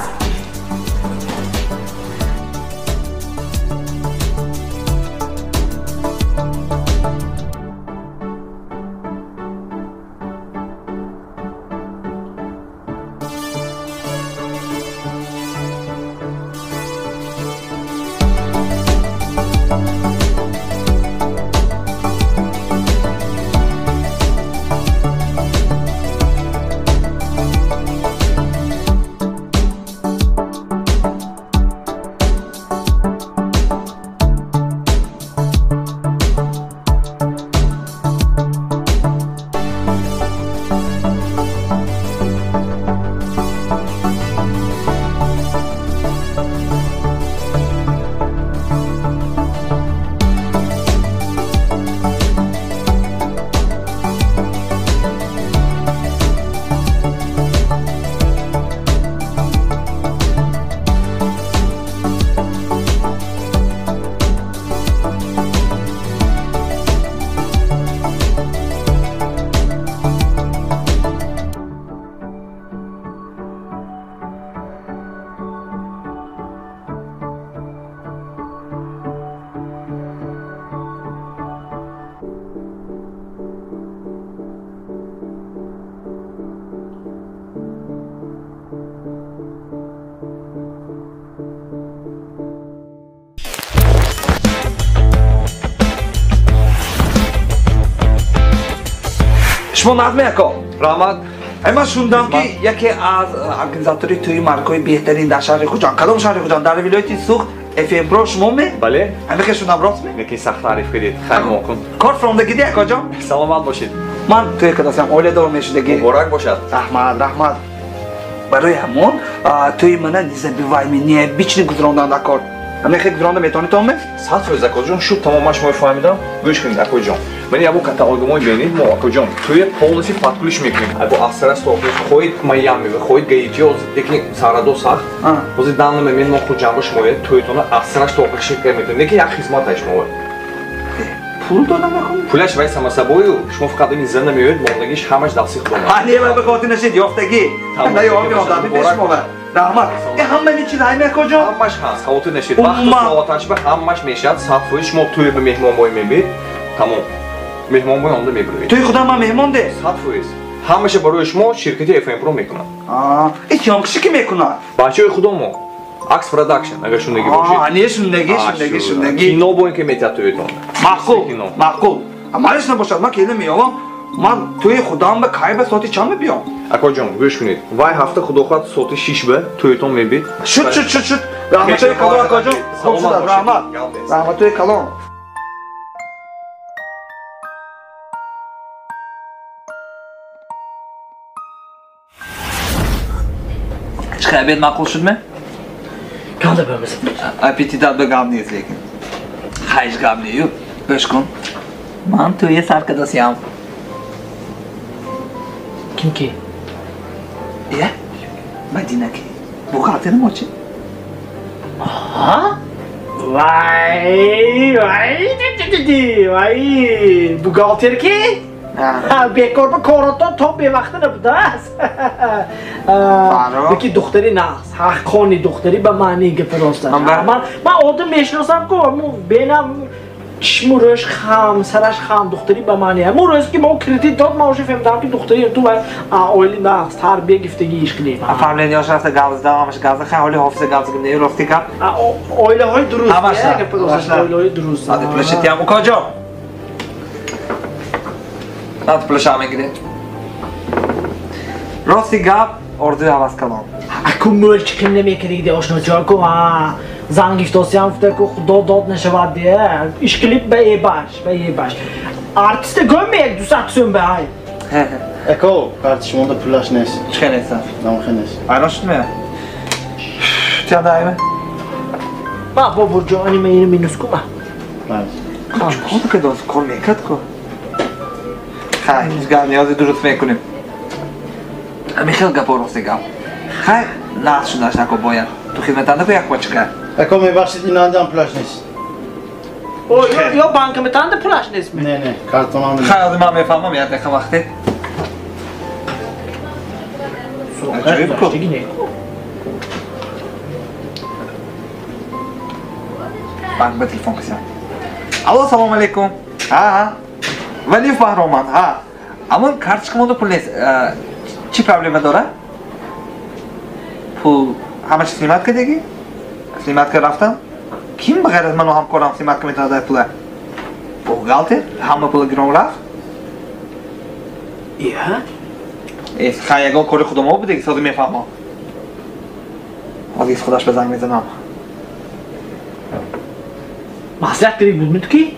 Шумо нағме ако? Раҳмат. Ман шундам ки яке аз организатори тӯи маркҳои беҳтарин дар шаҳри Хуҷанд, кадом шаҳри Хуҷанд? Дар вилояти Суғд FM Pro шумо ме? Бале. Ҳамихе шундам, рост ме? Лекин сахт таъриф кардед. Хайр мумкин. Кор фуромдагиди акоҷон? Саломат бошед. Ман тӯй кардасам, оиладор мешудагӣ. Муборак бошад. Раҳмат, раҳмат. Барои ҳамон тӯи мана незабываемый, необычный гузарондан дар кор. Ҳамихе гузаронда метавонед ме? 100% акоҷон, шуд тамоман шумо фаҳмидам. Гӯш кунед акоҷон. Ман ябу каталогумои бинед мо акоҷон. Тӯя полностью под ключ мекунем. Абу асрас то хоҳед Майами, хоҳед Гаити, лекин сарадо сахт. Ҳозир данный момент мо Хуҷанд шумо тӯйтона асраш то охираш метавонем. Лекин як хизмат ай шумо. Пул додам акун? Пулаш вай само собою, шумо фақат ин зана меоед, мондагиш ҳамаш дасти худо. Ҳа, не, ба хотир нашед, ёфтагӣ. На ёфт, ёфтагӣ пеш шумо. Раҳмат. Ҳама ин чиз ҳайме акоҷон? Ҳамаш ҳаст, хавотир нашед. Вақту соаташ ба ҳамаш мешавад, 100% шумо тӯй ба меҳмонбой мебид. Тамом. Меҳмонбой онда мебуравед. Тӯи худам ман меҳмон де? 100%. Ҳамаша барои шумо ширкати FM Pro мекунад. Ин киёнкиши ки мекунад? Бачаҳои худомо. Акс Продакшн, агар шундагӣ бошед. Не, шундагӣ, шундагӣ, шундагӣ. Кино бо ин ки метиҳад тӯйтон. Маъқул, маъқул. Малиш набошад, ман келин меёвам. Ман тӯи худам ба кай ба соати чанд мебиём? Акоҷон, гӯш кунед. Вай ҳафта худо хоҳад соати 6 ба тӯйтон мебид. Шуд, шуд, шуд, шуд. Раҳматои калон акоҷон. Хуб шудад, раҳмат. Раҳматои калон. Чӣ обед маъқул шудме? Ганда бемез. Аппетитат ба гап нест лекин. Хайш гап нею. Гӯш кун. Ман тӯя сар кардасиям. Ким ки? Я? Мадина ки? Бухгалтери мо чи? Аҳа? Вай, вай, вай, бухгалтер ки? Бекор ба коротон то бевақта набудааст. Лекин духтари нағз, ҳаққони духтари ба маънии гапи рост аст. Ман одам мешиносам ку, бенам чишму рӯш хам, сараш хам, духтари ба маъни. Ҳамун рӯз ки мо кредит дод, ман уже фаҳмидам ки духтари ту вай оили нағз, тарбия гифтагӣ иш кунем. Фамилияш рафта гавзда, ҳамаш гавзда, хай ҳоли ҳофиза гавзда не, рости гап. Оилаҳои дуруст, гапи рост, оилаҳои дуруст. Ади пулаши тиям, укоҷон. Над пулаша мегиред. Рости гап, орзуи ҳавас калон. Аку мӯл чиқим намекардиги ошноҷон ку, зан гифтосиям гуфта ку худо дод нашавад де. Ишқилиб ба эбаш, ба эбаш. Артиста гӯм як 200 сӯм ба ай. Ако, карти шумонда пулаш нест. Чӣ хел нест? Намхел нест. Айрон шудме? Тиям дайме? Ма бобурҷон, ани ма ину минус кума. Чӣ кор кардост? Кор мекард ку? Хай, ҳеҷ гап ниёзи дуруст мекунем. Ами хел гапо рости гап. Хай, нағз шудаш ако бояд. Ту хизматанда ку як почка. Ако мебахшид, инандам пулаш нест. Ё банкоматанда пулаш нест? Не, не, картонам. Хай, ҳозир ман мефаҳмам, як дақиқа вақте. Аҷоиб ку. Банк ба телефон кисам. Алло, салом алейкум. Ҳа, Валиев Баҳроманд, ҳа. Амон карточка монда пул нест. Чӣ проблема дора? Пул ҳамааш снимать кардагӣ? Снимать карда рафтам? Ким ба ғайр аз ману ҳамкорам снимать ка метавонад пула? Бухгалтер ҳама пула гиром рафт? Ия? Эс, хай ягон кори худомо будеги, сози мефаҳмам. Ҳозир худаш ба занг мезанам. Маслиҳат керак будми ту ки?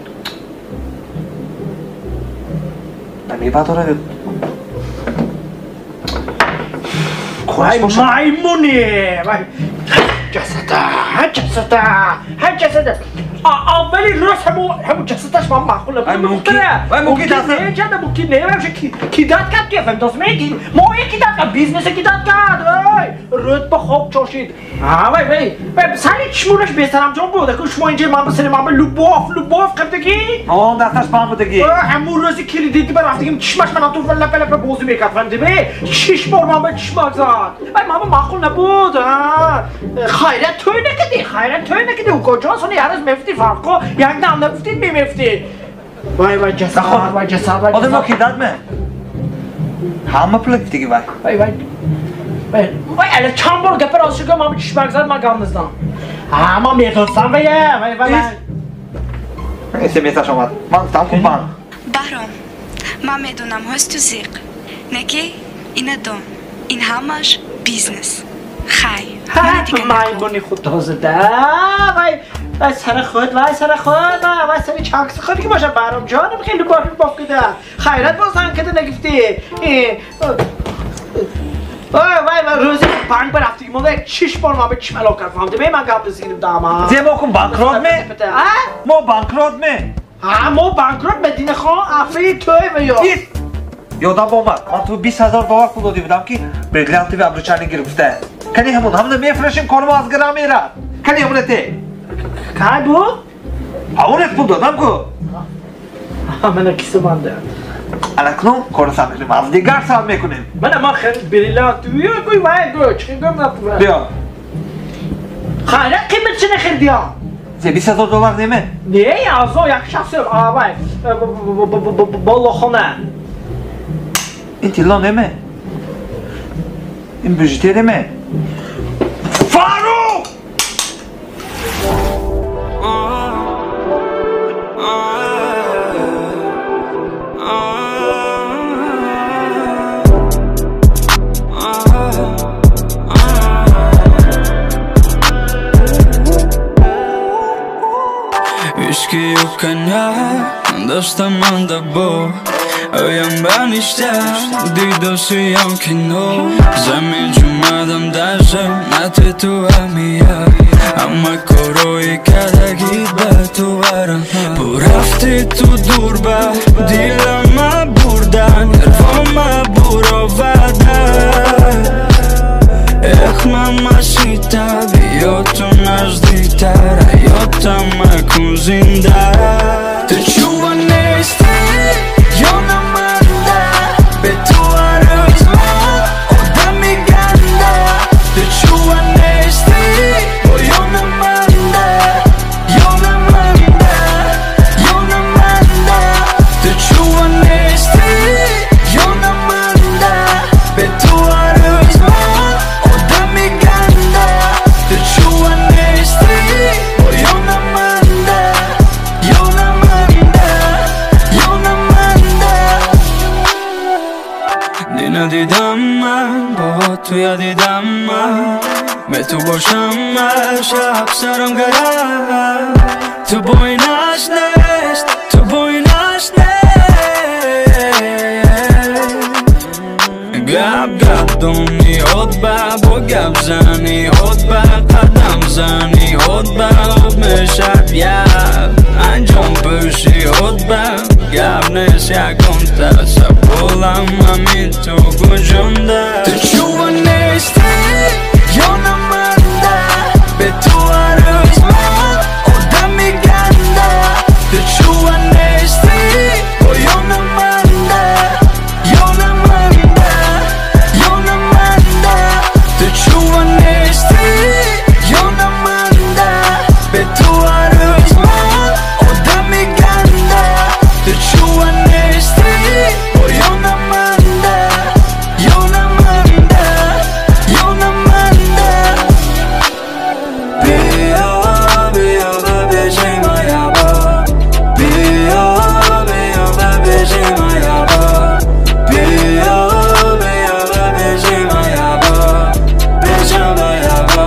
Намебардорад. Вай маймуне! Вай ҷасада, ҷасада, ҷасада. Аввали рӯз ҳамун ҷасадаш ман маъқул набуд. Вай мумкин не, ҷада мумкин не, вообще кидат кард ки фаҳмидост меги? Моя кидат кард, бизнесе кидат кард. Ой, рӯд ба хок чошид. А вай вай, сари чишмураш бесарамҷон буд. Аку шумо инҷа ман ба сари ман ба любов, любов кардагӣ? Он дасташ пам будагӣ. Ҳамун рӯзи кредити ба рафтагим чишмаш ман ту лапа лапа бозӣ мекард, фаҳмидӣ? Шиш бор ман ба чишмак зад. Вай ман ба маъқул набуд. Хайрат тӯй накардӣ, хайрат тӯй накардӣ. Укоҷон сони ҳар рӯз мефтӣ фарқо, як дам нагуфтид мемефтӣ. Вай вай ҷасад, вай ҷасад, вай ҷасад. Одам кидат ме? Ҳама пула гуфтагӣ вай. Вай вай. Вай ала чанд бор гапа рост шуд, ман чишмак зад, ман гап назадам. Ҳа, ман медонистам вай, вай вай. СМС-аш омад. Ман гуфтам ку банк. Баҳром, ман медонам ҳоз ту зиқ. Неки ина дон. Ин ҳамаш бизнес. Хай. Маймуни худозада. Вай вай сари худ, вай сари худ, вай сари чанкси худ ки бошад Баҳром ҷонам хеле любовь любовь кида. Хайрат боз занг кида нагуфтӣ. Вай вай рӯзи банк ба рафтагӣ монда як шиш бор ман ба чишм ало кард, фаҳмидӣ? Ман гап назидим дама. Зе мо кун банкрот ме? Мо банкрот ме? Ҳа, мо банкрот Мадина хон афри тӯй ва ё. Ёдам омад, ман ту $20,000 пул дода будам ки бриллиантови обручальный гирифта. Кани ҳамон, ҳамона мефурӯшем, кормо аз гира мерад. Кани ҳамона те. Кай буд? Ҳамонат пул додам ку. Мана киса банда. Алакнун корро сар мекунем, аз дигар сар мекунем. Мана ман хеле бриллиантовӣ гӯй вай гӯй, чӣ гӯм напура. Биё. Хайра қимат чӣ нахирдиям? Зе $20,000 неме? Не, азо як шахс вай болохона. Ин тилло неме? Ин бижутерия неме? Фарух! Ишки юканя, доштаманда бо Оям баништа, дидосиям кино Замин ҷумадам даже на тетуамия Ама корои кадагид ба тувара Бурафти ту дурба, дилама бурдан Нервома буровада Эх, мамасита, биё ту наздиктар Ҳаётама кун зинда Ту чува нести, ёнаманда Бе ту арӯз ман одами ганда Ту чува нести, бо ёнаманда Ёнаманда, ёнаманда Ту чува нести, ёнаманда Бе ту арӯз ман одами ганда Ту чува нести, бо ёнаманда Ёнаманда, ёнаманда Дина дидам ман, бо туя дидам ман Бе ту бошам ман, шаб сарам гарам Ту боинаш нест, ту боинаш нест Гап гап дони отба, бо гап зани отба Қадам зани отба, об мешад як Анҷом пӯши отба. Гап нест ягонта саволам ҳамин ту гунҷонда. Ту чува нестӣ, ёнаманда, бе ту ҳар рӯз ман одами ганда. Ту чува нестӣ, о ёнаманда, ёнаманда, ёнаманда. Ту чува нестӣ, ёнаманда, бе ту ҳар рӯз ман одами ганда. Ту чува нестӣ, о ёнаманда, ёнаманда, ёнаманда. Биё, биё ба пеши маяба, биё, биё ба пеши маяба, биё, биё ба пеши маяба, пешам маяба,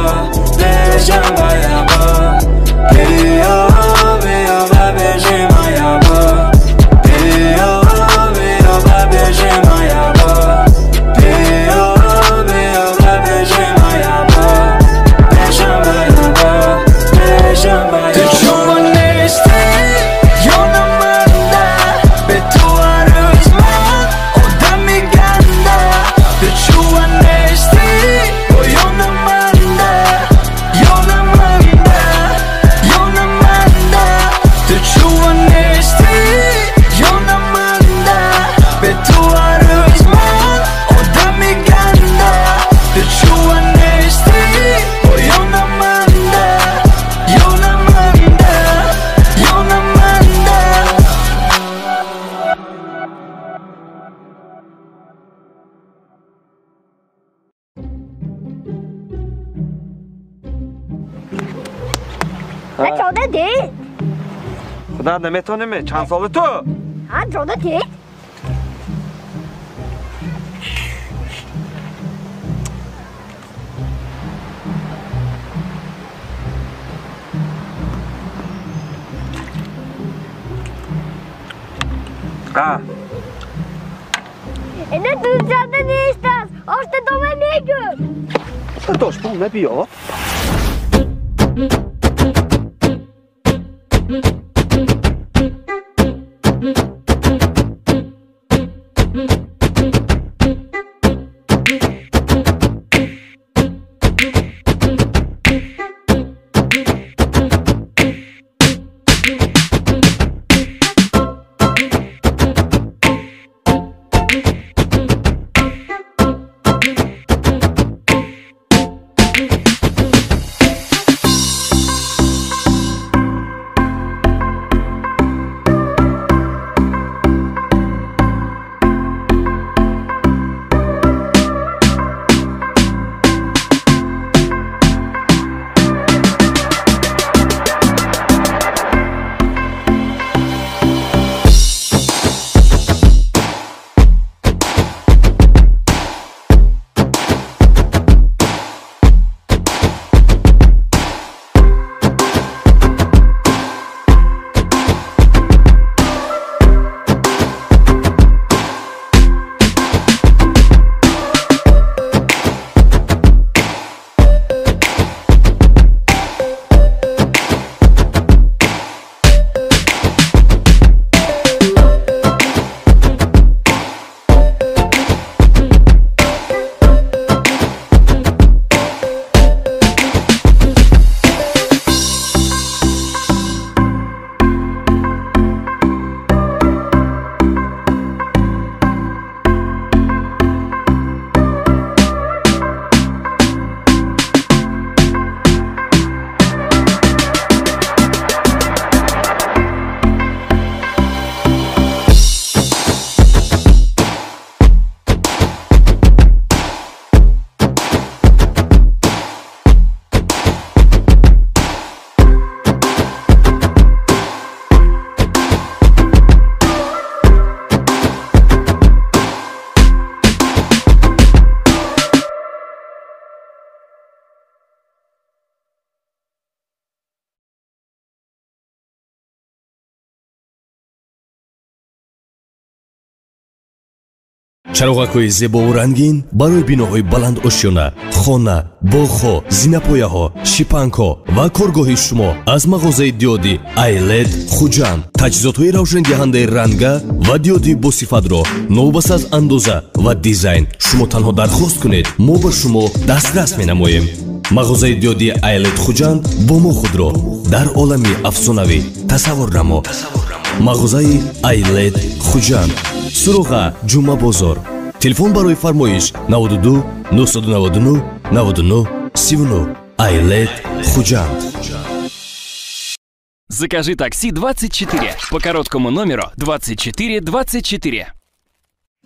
пешам маяба. Биё, биё ба пеши маяба, биё, биё ба пеши маяба, биё, биё ба пеши маяба, пешам маяба, пешам маяба. Ту чува нестӣ, ёнаманда, бе ту ҳар рӯз ман одами ганда. Ту чува нестӣ, о ёнаманда, ёнаманда, ёнаманда. Ту чува нестӣ, ёнаманда, бе ту ҳар рӯз ман одами ганда. Ту чува нестӣ, о ёнаманда, ёнаманда, ёнаманда. Ҷода дид. Худо наметонем, чанд соли ту? Ҳа, ҷода дид. А, Ина дузада нест аст. Ошта дома мегӯм. Дадош, бо набиё. Чароғакҳои зебову рангин барои биноҳои баландошёна, хона, боғҳо, зинапояҳо, шипангҳо ва коргоҳи шумо аз мағозаи диодӣ Айлед Хуҷанд. Таҷҳизотҳои равшанидиҳандаи ранга ва диодии босифатро новобаста аз андоза ва дизайн шумо танҳо дархост кунед, мо ба шумо дастрас менамоем. Мағозаи диодии Айлед Хуҷанд, бо мо худро дар олами афсонавӣ тасаввур намо. Мағозаи Айлед Хуҷанд, суроға Ҷумъабозор. Телефон барои фармоиш 92 999 99 39. Айлед Хуҷанд. Закажи такси 24 по короткому номеру 24 24.